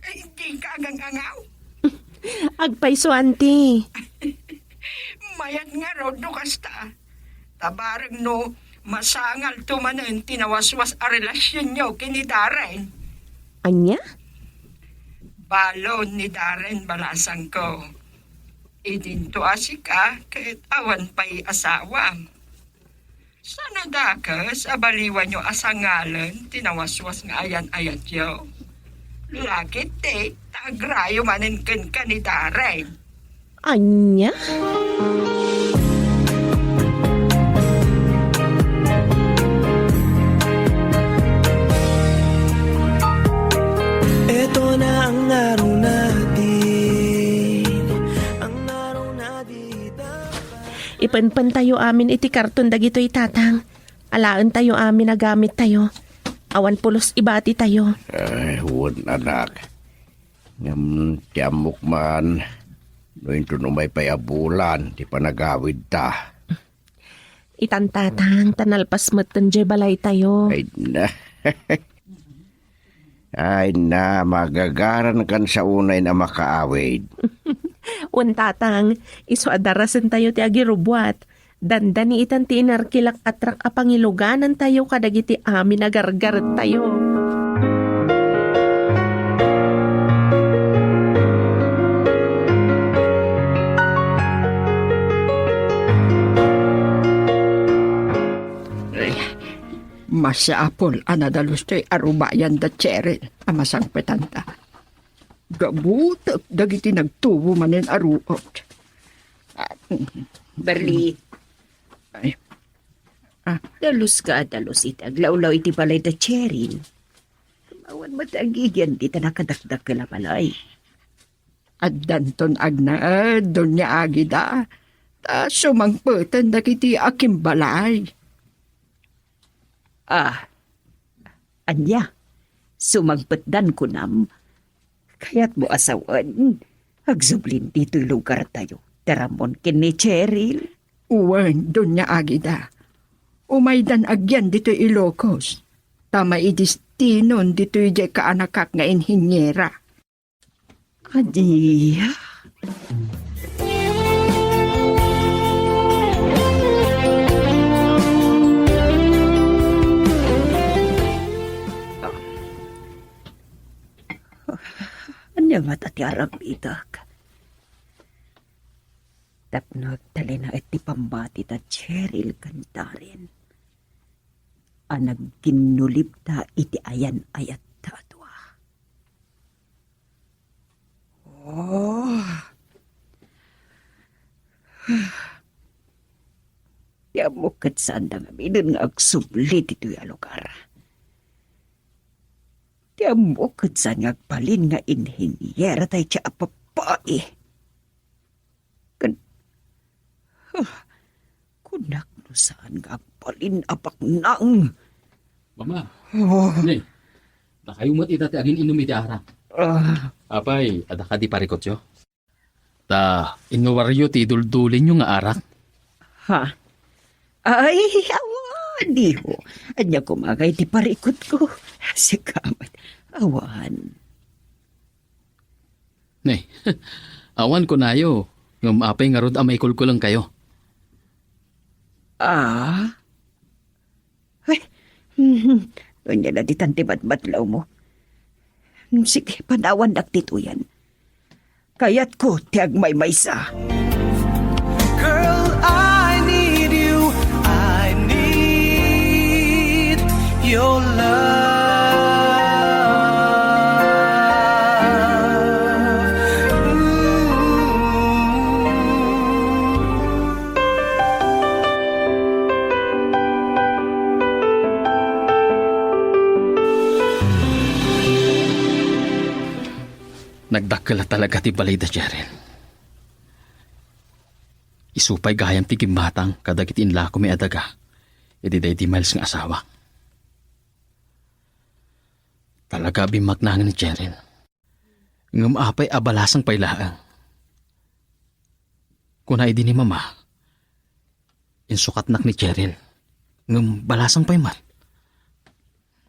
Ay, dika agang-angaw? Agpayso, Auntie. Mayat ngarud no kasta. Ta bareng no masangalto manen ti nawaswas a relasionyo ken ni Darren. Ania? Balon ni Darren, balasangko. Idinto a sika ket awan pay asawam. Saan a dakes a baliwanyo a sangalen ti nawaswas nga ayan-ayatyo? Lakit ti ta agrayo manen kenka ni Darren. Ania? Eto na ang araw natin, ang araw na di dapat. Ipenpentayo amin iti karton dagitoy, Tatang. Alaentayo amin a gamittayo. Awan pulos ibatitayo. Ay, wen, anak. Ngem ti ammok man, no inton umay pay a bulan ti panagawidta. Itan, Tatang, ta nalpas metten diay balaytayo. Ay na. Ay na, magagarankan sa unay a makaawid. Wen, Tatang, isu a darasentayo ti agirubbuat. Dandani itan ti inarkilak a trak a pangiluganantayo kadagiti amin a gargarettayo. Masapul a nadalus toy a rubayan da Cheryl a masangpetanta. Gabutek dagiti nagtubo manen a ruot. Berli. Ay. Ah. Daluska a dalus iti aglawlaw iti balay da Cheryl. Awan met agigian dita nakadakdakkel a balay. Addanton agnaed, Doña Agida, ta sumangpeten dagiti akimbalay. Ah, ania? Sumangpetdan kunam? Kayatmo a sawen, agsublin ditoy lugartayo ti Ramon ken ni Cheryl? Wen, Doña Agida. Umaydan agyan ditoy Ilocos, ta maidestinon ditoy diay kaanakak nga inhiniera. Ania? Ania ngata ti aramidek? Tapno agtalinaed ti pammati da Cheryl ken Darren. a nagginnulipda iti ayan-ayatta a dua. Oh. Ti ammok ket saanda ngaminen nga agsubli ditoy a lugar. Ti ammok ket saan nga agbalin nga inhinyera dayta a babai. Ken, huh, kunak no saan nga agbalin a baknang. Mama, Oh. Ne, dakayo met ita ti agin-inum iti arak. Ah. Apay, adda kadi parikutyo? Ta innuaryo ti duldulinyo nga arak. Ha? Ay, awan, iho. Ania koma ngay ti parikutko? Sika met. Awan. Ne, awan kunayo, ngem apay ngarud a maikulkulengkayo? Ah? Ay, ania la ditan ti batbatlawmo? Sige, padawandak ditoyen. Kayatko ti agmaymaysa. Girl, I need you. I need your love. Ooh. Nagdakkel a talaga ti balay da Cheryl. Isu pay gayam ti gimmatang kadagiti inlakomi a daga idi daydi Miles nga asawa. Talaga a bimmaknangen ni Cheryl. Ngem apay a balasang pay laeng? Kuna idi ni Mama, insukatnak ni Cheryl. Ngem balasang pay met.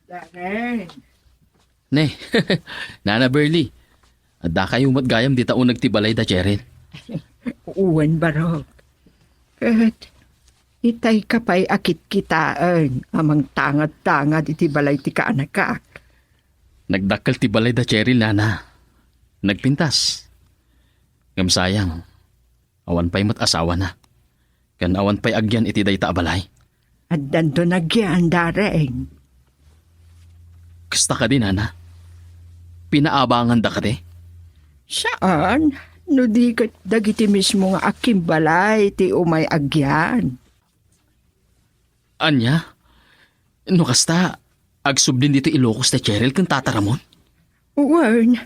Darren. Ne, Nana Berly, adda kayo met gayam dita uneg ti balay da Cheryl? Wen, Barok. Ket itay ka pay a kitkitaen a mangtangad-tangad iti balay ti kaanakak. Nagdakkel ti balay da Cheryl, Nana. Nagpintas. Ngem sayang, awan pay met asawana. Ken awan pay agyan iti dayta a balay. Addanto nagyan, Darren. Kasta kadi, Nana? Pinaabanganda kadi? Saan, no di ket dagiti mismo nga akimbalay ti umay agyan. Ania? No kasta, agsublin ditoy Ilocos ti Cheryl ken Tata Ramon? Wen,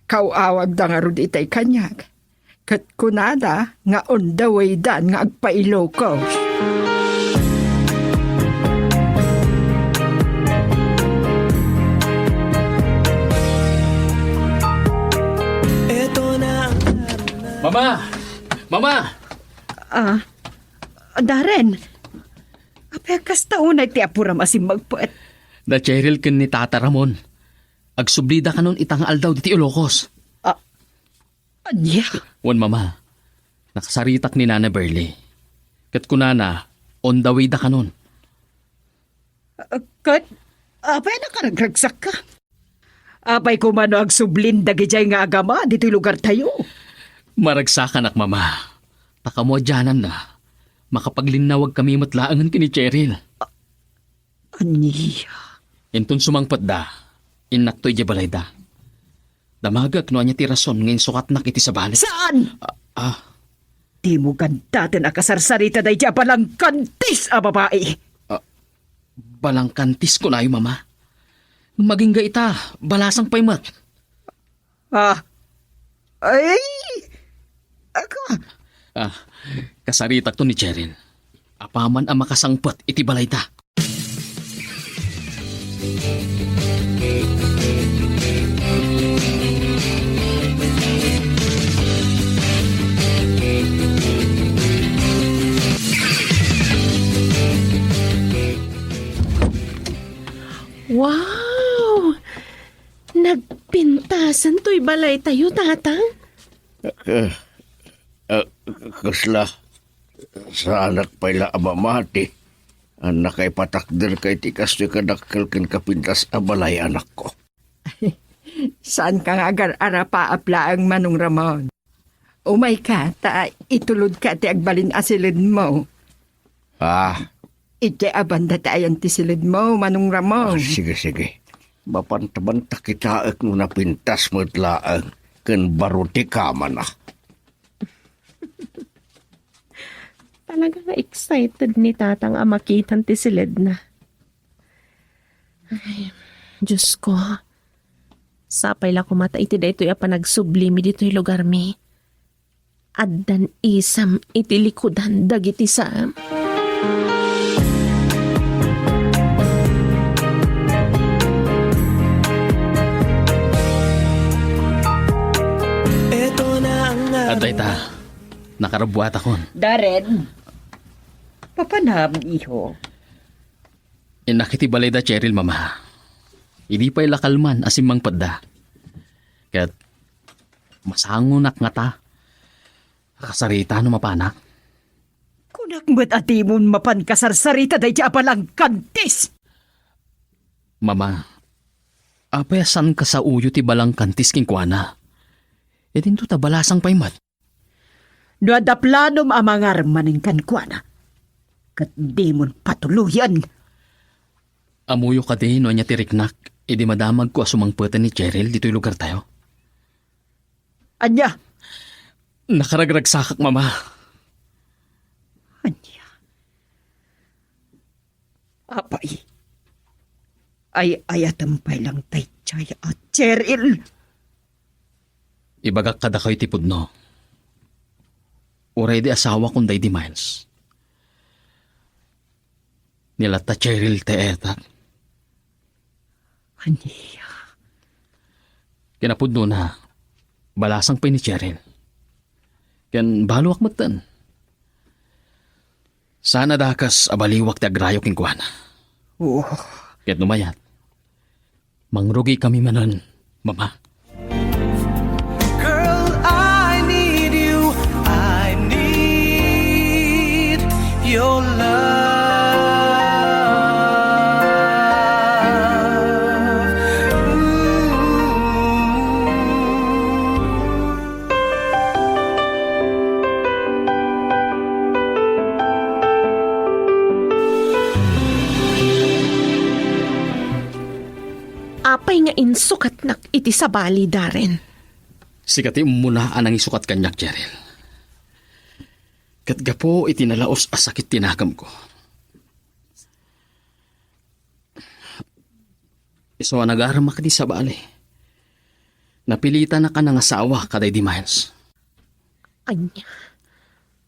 kaw-awagda ngarud itay kaniak. Ket kunada nga on the way dan nga agpa-Ilocos. Mama! Mama! Ah, Darren, apay kasta unay ti apuram a simmagpet? Da Cheryl ken ni Tata Ramon. Agsublida kanon ita nga aldaw ditoy Ilocos. Ah, ania? Wen, Mama. Nakasaritak ni Nana Berly. Ket kunana, on the way da kanon. Ah, ket, apay a nakaragragsakka? Apay koma no agsublin dagidiay nga agama ditoy lugartayo? Maragsakanak, Mama. Ta kamo a diananna, makapaglinnawagkami met laengen ken ni Cheryl. Ania? Inton sumangpetda, innakto idiay balayda. Damagek no ania ti rason nga insukatnak iti sabali. Saan? Ah, ah. Dimo gandaten a kasarsarita daydi a balangkantis a babai. Ah, balangkantis kunayo, Mama? Agingga ita, balasang pay met. Ah. Ay! Ako. Ah, kasaritakto ni Cheryl. Apaman a makasangpet iti balayda. Wow! Nagpintasan toy balaytayo, Tatang? Eh, eh, kasla, saanak pay la a mamati a nakaipatakderka iti kastoy kadakkel ken kapintas a balay, anakko. Saanka nga agar-arapaap laeng, Manong Ramon. Umayka, ta itulodka ti agbalin a siledmo. Ah, Idiay a banda ti ayan ti siledmo, Manong Ramon. Ah, sige, sige. Mapantabantak kitaek no napintas met laeng ken baro ti kamana. Talaga nga excited ni Tatang a makitan ti siledna. Ay, Diyos ko. Sapay la koma ta iti daytoy a panagsublimi ditoy lugarmi, addan isam iti likudan dagiti saem. Adda ita, nakarubbuatakon. Darren, papanam, iho? Innak iti balay da Cheryl, Mama. Idi pay la kalman a simmangpetda. Ket masangonak ngata a kasarita no mapanak. Kunak met a dimon mapan kasarsarita daydi a balangkantis! Mama, apay a saan kasauyo ti balangkantis kenkuana? Idinto ta balasang pay met. No adda planom a mangarem manen kenkuana, ket dimon patuloyen. Ammoyo kadi no ania ti riknak idi madamagko a sumangpeten ni Cheryl ditoy lugartayo? Ania? Nakaragragsakak, Mama. Ania? Apay, ay-ayatem pay lang daydiay a Cheryl. Ibagak kadakayo ti pudno. Uray di asawakon daydi Miles, ni latta Cheryl ti ayatek. Ania? Kinapudnona, balasang pay ni Cheryl. Ken baloak metten. Saan a dakes a baliwak ti agrayo kenkuana. Oh. Ket no mayat, mangrugikami manen, Mama. Girl, I need you. I need your love. Ooh. Apay nga insukatnak iti sabali, Darren? Sika ti umuna a nangisukat kaniak, Cheryl. Ket gapu iti nalaus a sakit ti nakemko, isu a nagaremak iti sabali, napilitanak a nangasawa kadaydi Miles. Ania?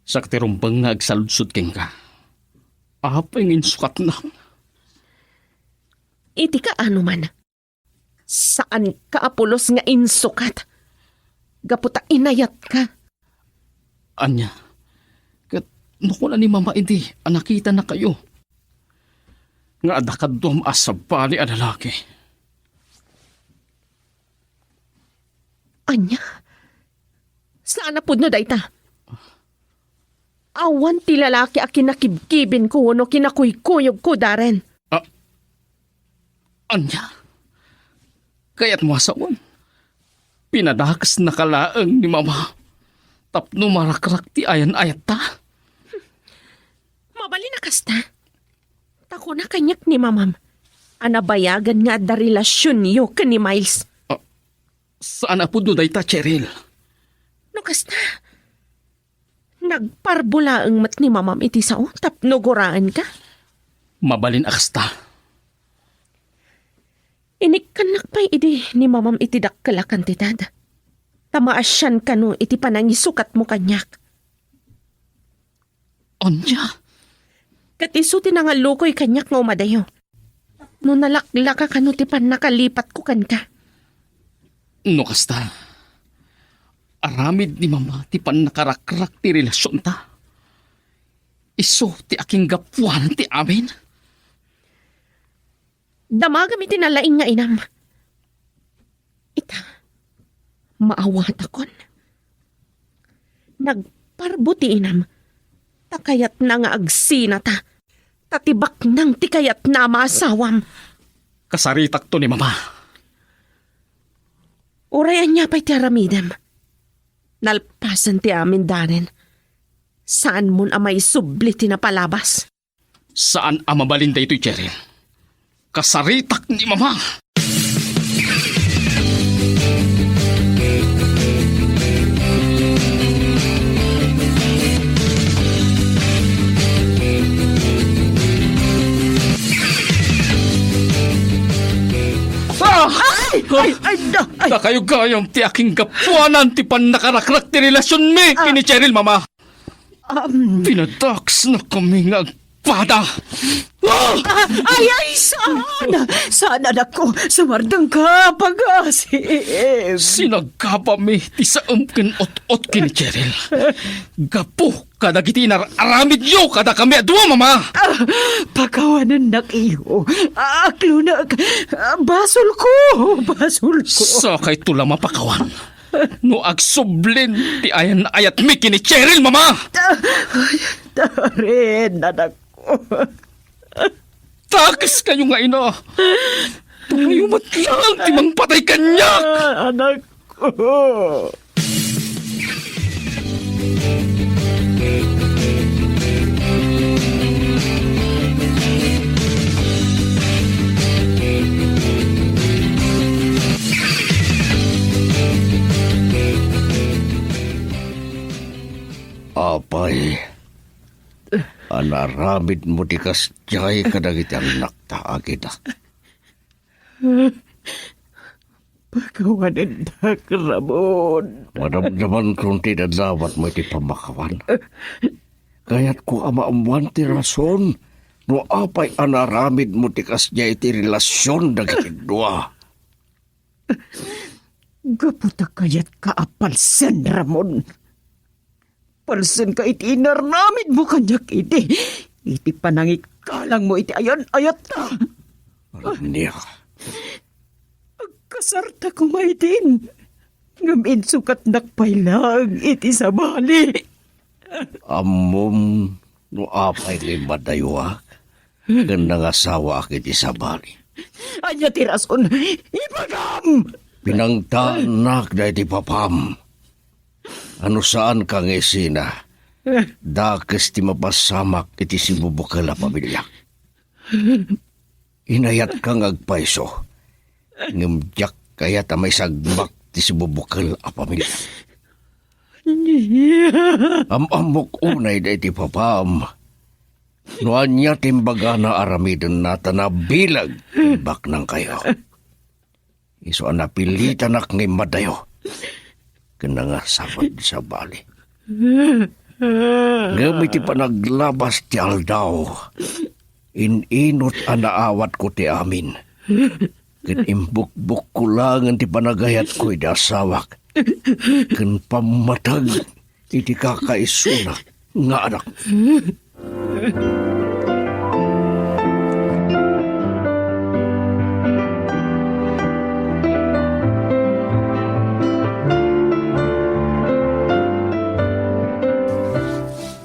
Siak ti rumbeng nga agsaludsod kenka. Apay nga insukatnak? Iti kaano man, saanka a pulos nga insukat gapu ta inayatka. Ania? Ket no kuna ni Mama idi a nakitanakayo nga adda kaduam a sabali a lalaki? Ania? Saan a pudno dayta? Awan ti lalaki a kinakibkibinko wenno kinakuykuyogko, Darren. Ah, ania? Kayatmo a sawen, pinadakesnaka laeng ni Mama tapno marakrak ti ayan-ayatta? Mabalin a kasta. Ta kuna kaniak ni Mamam a nabayagan nga adda relasionyo ken ni Miles. Ah, saan a pudno dayta, Cheryl. No kasta, nagparbo laeng met ni Mamam iti sao tapno guraenka. Mabalin a kasta. Inikkannak pay idi ni Mamam iti dakkel a kantidad, ta maasian kano iti panangisukatmo kaniak. Ania? Ket isu ti nangallukoy kaniak nga umadayo. No nalaklaka kano ti pannakalipatko kenka. No kasta, aramid ni Mama ti pannakarakrak ti relasionta. Isu ti akinggapuan ti amin. Damagam iti nalaing nga inam. Ita, maawatakon. Nagparbo ti inam, ta kayatna nga agsinata, ta ti baknang ti kayatna a maasawam. Kasaritakto ni Mama. Uray ania pay ti aramidem, nalpasen ti amin, Darren. Saanmon a maisubli ti napalabas. Saan a mabalin daytoy, Cheryl. Kasaritak ni Mama. Ah! Ay! Ay! Ay! Da! Ay! Dakayo gayam ti akinggapuanan ti pannakarakrak ti relasionmi Ah. ken ni Cheryl, Mama. Um, Pinadaksnakami nga agpada. Ah! Ah, ay, ay, saan? Saan, anakko? Sumardengka, pag-asip. Sinagabami ti saem ken ot-ot ken ni Cheryl. Gapu kadagiti inar-aramidyo kadakami a dua, Mama. Ah, pakawanennak, iyo. Ah, aklonek. Ah, basolko. Basolko. Sakayto la mapakawan. No agsublin ti ayan-ayatmi ken ni Cheryl, Mama! Ay, Darren, anakko. Dakes kayo nga ina! Tumayo met lang ti mangpatay kaniak! Ah, anakko. Apay, anaramidmo ti kasdiay kadagiti annakta, Agida. Pakawanendak, Ramon. Madamdamanko ti dadawatmo iti pamakawan. Kayatko a maammoan ti rason no apay a naaramidmo ti kasdiay iti relasion dagiti dua. Gapu ta kayatka a palsen, Ramon. Palsenka iti inaramidmo kaniak idi, iti panangikalangmo iti ayan-ayatta. Ania? Agkasarta koma idin, ngem insukatnak pay laeng iti sabali. Ammom no apay nga immadayoak ken nangasawaak iti sabali. Ania ti rason? Ibagam! Pinangtaannak daydi papam. A no saanka nga isina, dakes ti mapasamak iti sibubukel a pamiliak. Inayatka nga agpayso, ngem diak kayat a maisagmak ti sibubukel a pamiliak. Am-ammok unay daydi papam no ania ti imbagana aramidenna ta nabileg ti baknangkayo. Isu a napilitanak nga immadayo ken nangasawa ti sabali. Ngem iti panaglabas ti aldaw, in-inut a naawatko ti amin, ket imbukbukko laengen ti panagayatko iti asawak ken pammateg iti kakaisuna nga anak.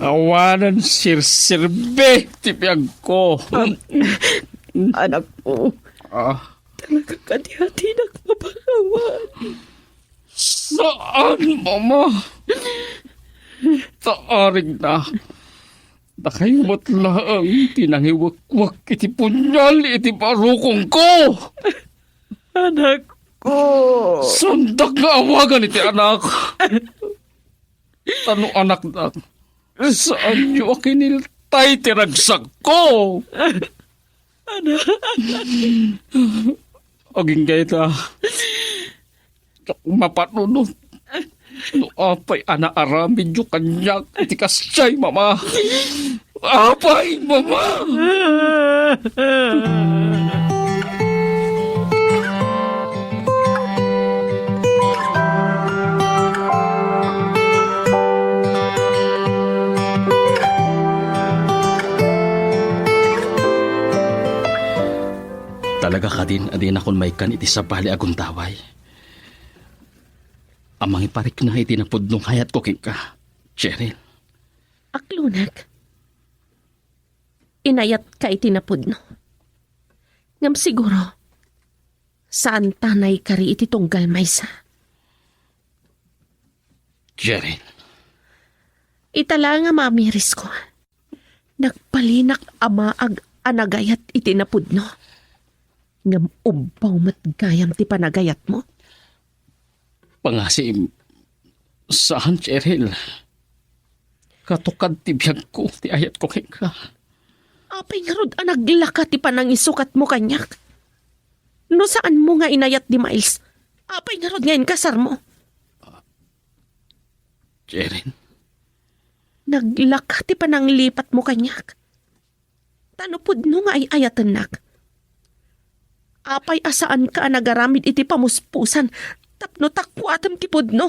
Awanen serserbi ti biagko. Anakko, Ah. talaga kadi-adinak mapakawan. Saan, Mama? Ta arigna, dakayo met laeng ti nangiwekwek iti punyal iti barukongko. Anakko. Saandak nga awagan iti anak. Ta no anakdak, saanyo a kiniltay ti ragsakko. Agingga ita, diak mapanunot no apay a naaramidyo kaniak iti kasdiay, Mama. Apay, Mama! Talaga kadin a dinakon maikkan iti sabali a gundaway a mangiparikna iti napudno nga ayatko kenka, Cheryl. Aklonek, inayatka iti napudno. Ngem siguro, saanta naikari iti tunggal maysa. Cheryl. Ita la nga mamirisko. Nagpalinak a maag a nagayat iti napudno. Ngem ubbaw met gayam ti panagayatmo. Pangasim, saan, Cheryl. Katukad ti biagko ti ayatko kenka. Apay ngarud a naglaka ti panangisukatmo kaniak? No saanmo nga inayat ni Miles, apay ngarud nga inkasarmo? Cheryl. Naglaka ti pananglipatmo kaniak. Ta no pudno nga ay-ayatennak, apay a saanka a nagaramid iti pamuspusan tapno takuatem ti pudno?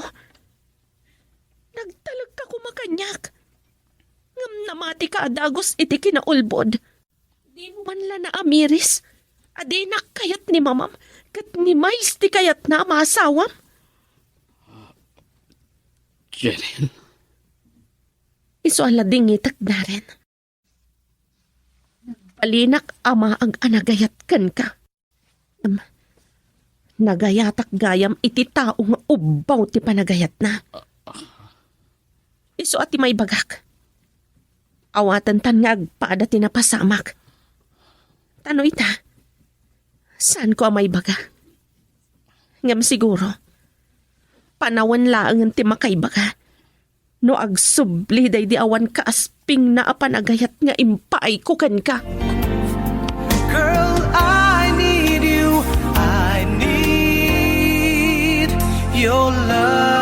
Nagtalekka koma kaniak, ngem namatika a dagus iti kinaulbod. Dimo man la naamiris a dinak kayat ni mamam ket ni Miles ti kayatna a maasawam? Cheryl. Isu a ladingitek, Darren. Balinak a maag a nagayat kenka. Em, nagayatak gayam iti tao nga ubbaw ti panagayatna. Isu a ti maibagak. Awatentan nga agpada ti napasamak. Ta no ita, saanko a maibaga. Ngem siguro, panawen laengen ti makaibaga no agsubli daydi awan kaaspingna a panagayat nga impaayko kenka. Girl, I need you. I need your love.